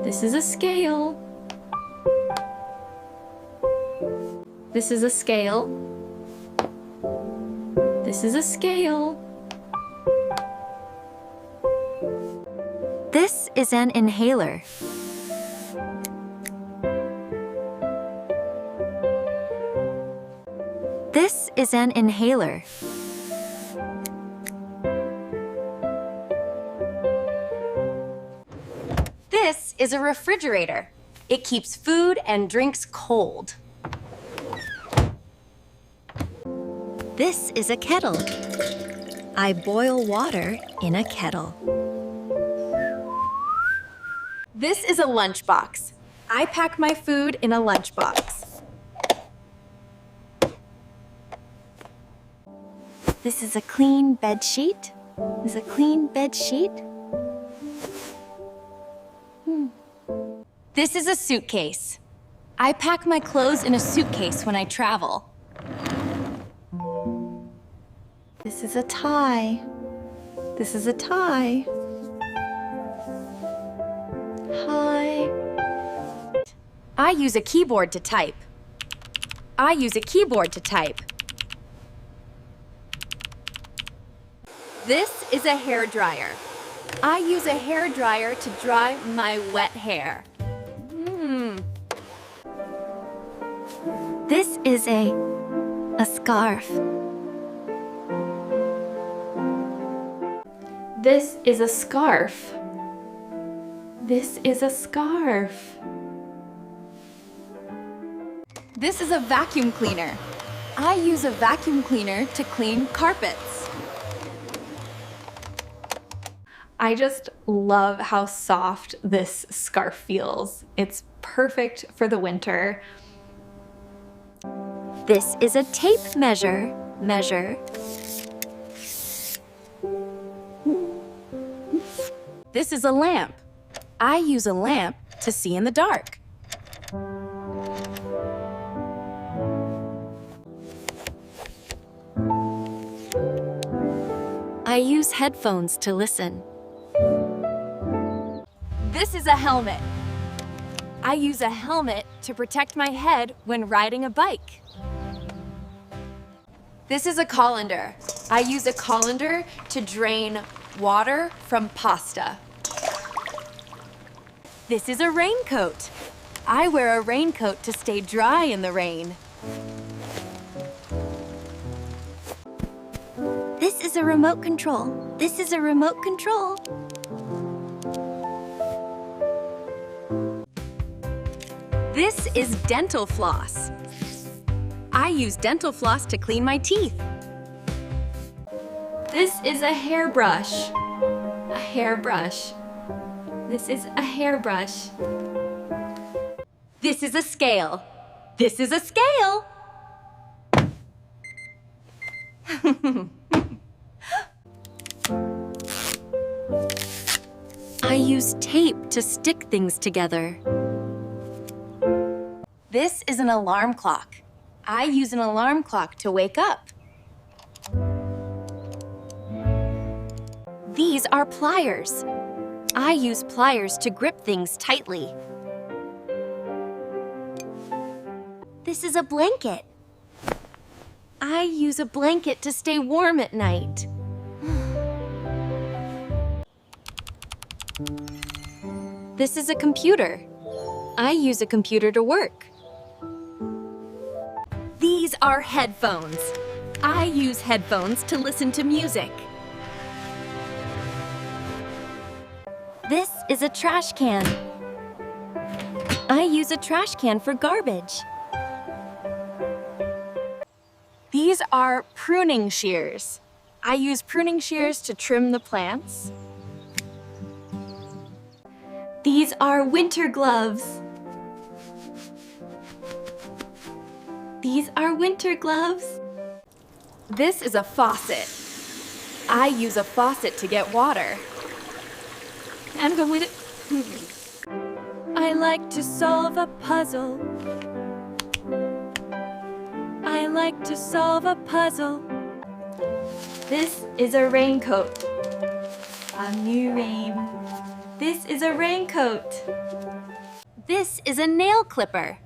This is a scale. This is a scale. This is a scale. This is an inhaler. This is an inhaler. This is a refrigerator. It keeps food and drinks cold. This is a kettle. I boil water in a kettle. This is a lunchbox. I pack my food in a lunchbox. This is a clean bed sheet. This is a clean bed sheet. Hmm. This is a suitcase. I pack my clothes in a suitcase when I travel. This is a tie. This is a tie. Hi. I use a keyboard to type. I use a keyboard to type. This is a hair dryer. I use a hair dryer to dry my wet hair. Hmm. This is a, a scarf. This is a scarf. This is a scarf. This is a vacuum cleaner. I use a vacuum cleaner to clean carpets. I just love how soft this scarf feels. It's perfect for the winter. This is a tape measure. Measure. This is a lamp. I use a lamp to see in the dark. I use headphones to listen. This is a helmet. I use a helmet to protect my head when riding a bike. This is a colander. I use a colander to drain water from pasta. This is a raincoat. I wear a raincoat to stay dry in the rain. This is a remote control. This is a remote control. This is dental floss. I use dental floss to clean my teeth. This is a hairbrush. A hairbrush. This is a hairbrush. This is a scale. This is a scale. I use tape to stick things together. This is an alarm clock. I use an alarm clock to wake up. These are pliers. I use pliers to grip things tightly. This is a blanket. I use a blanket to stay warm at night. This is a computer. I use a computer to work. These are headphones. I use headphones to listen to music. This is a trash can. I use a trash can for garbage. These are pruning shears. I use pruning shears to trim the plants. These are winter gloves. These are winter gloves. This is a faucet. I use a faucet to get water. I'm going to. I like to solve a puzzle. I like to solve a puzzle. This is a raincoat. A new rain. This is a raincoat. This is a nail clipper.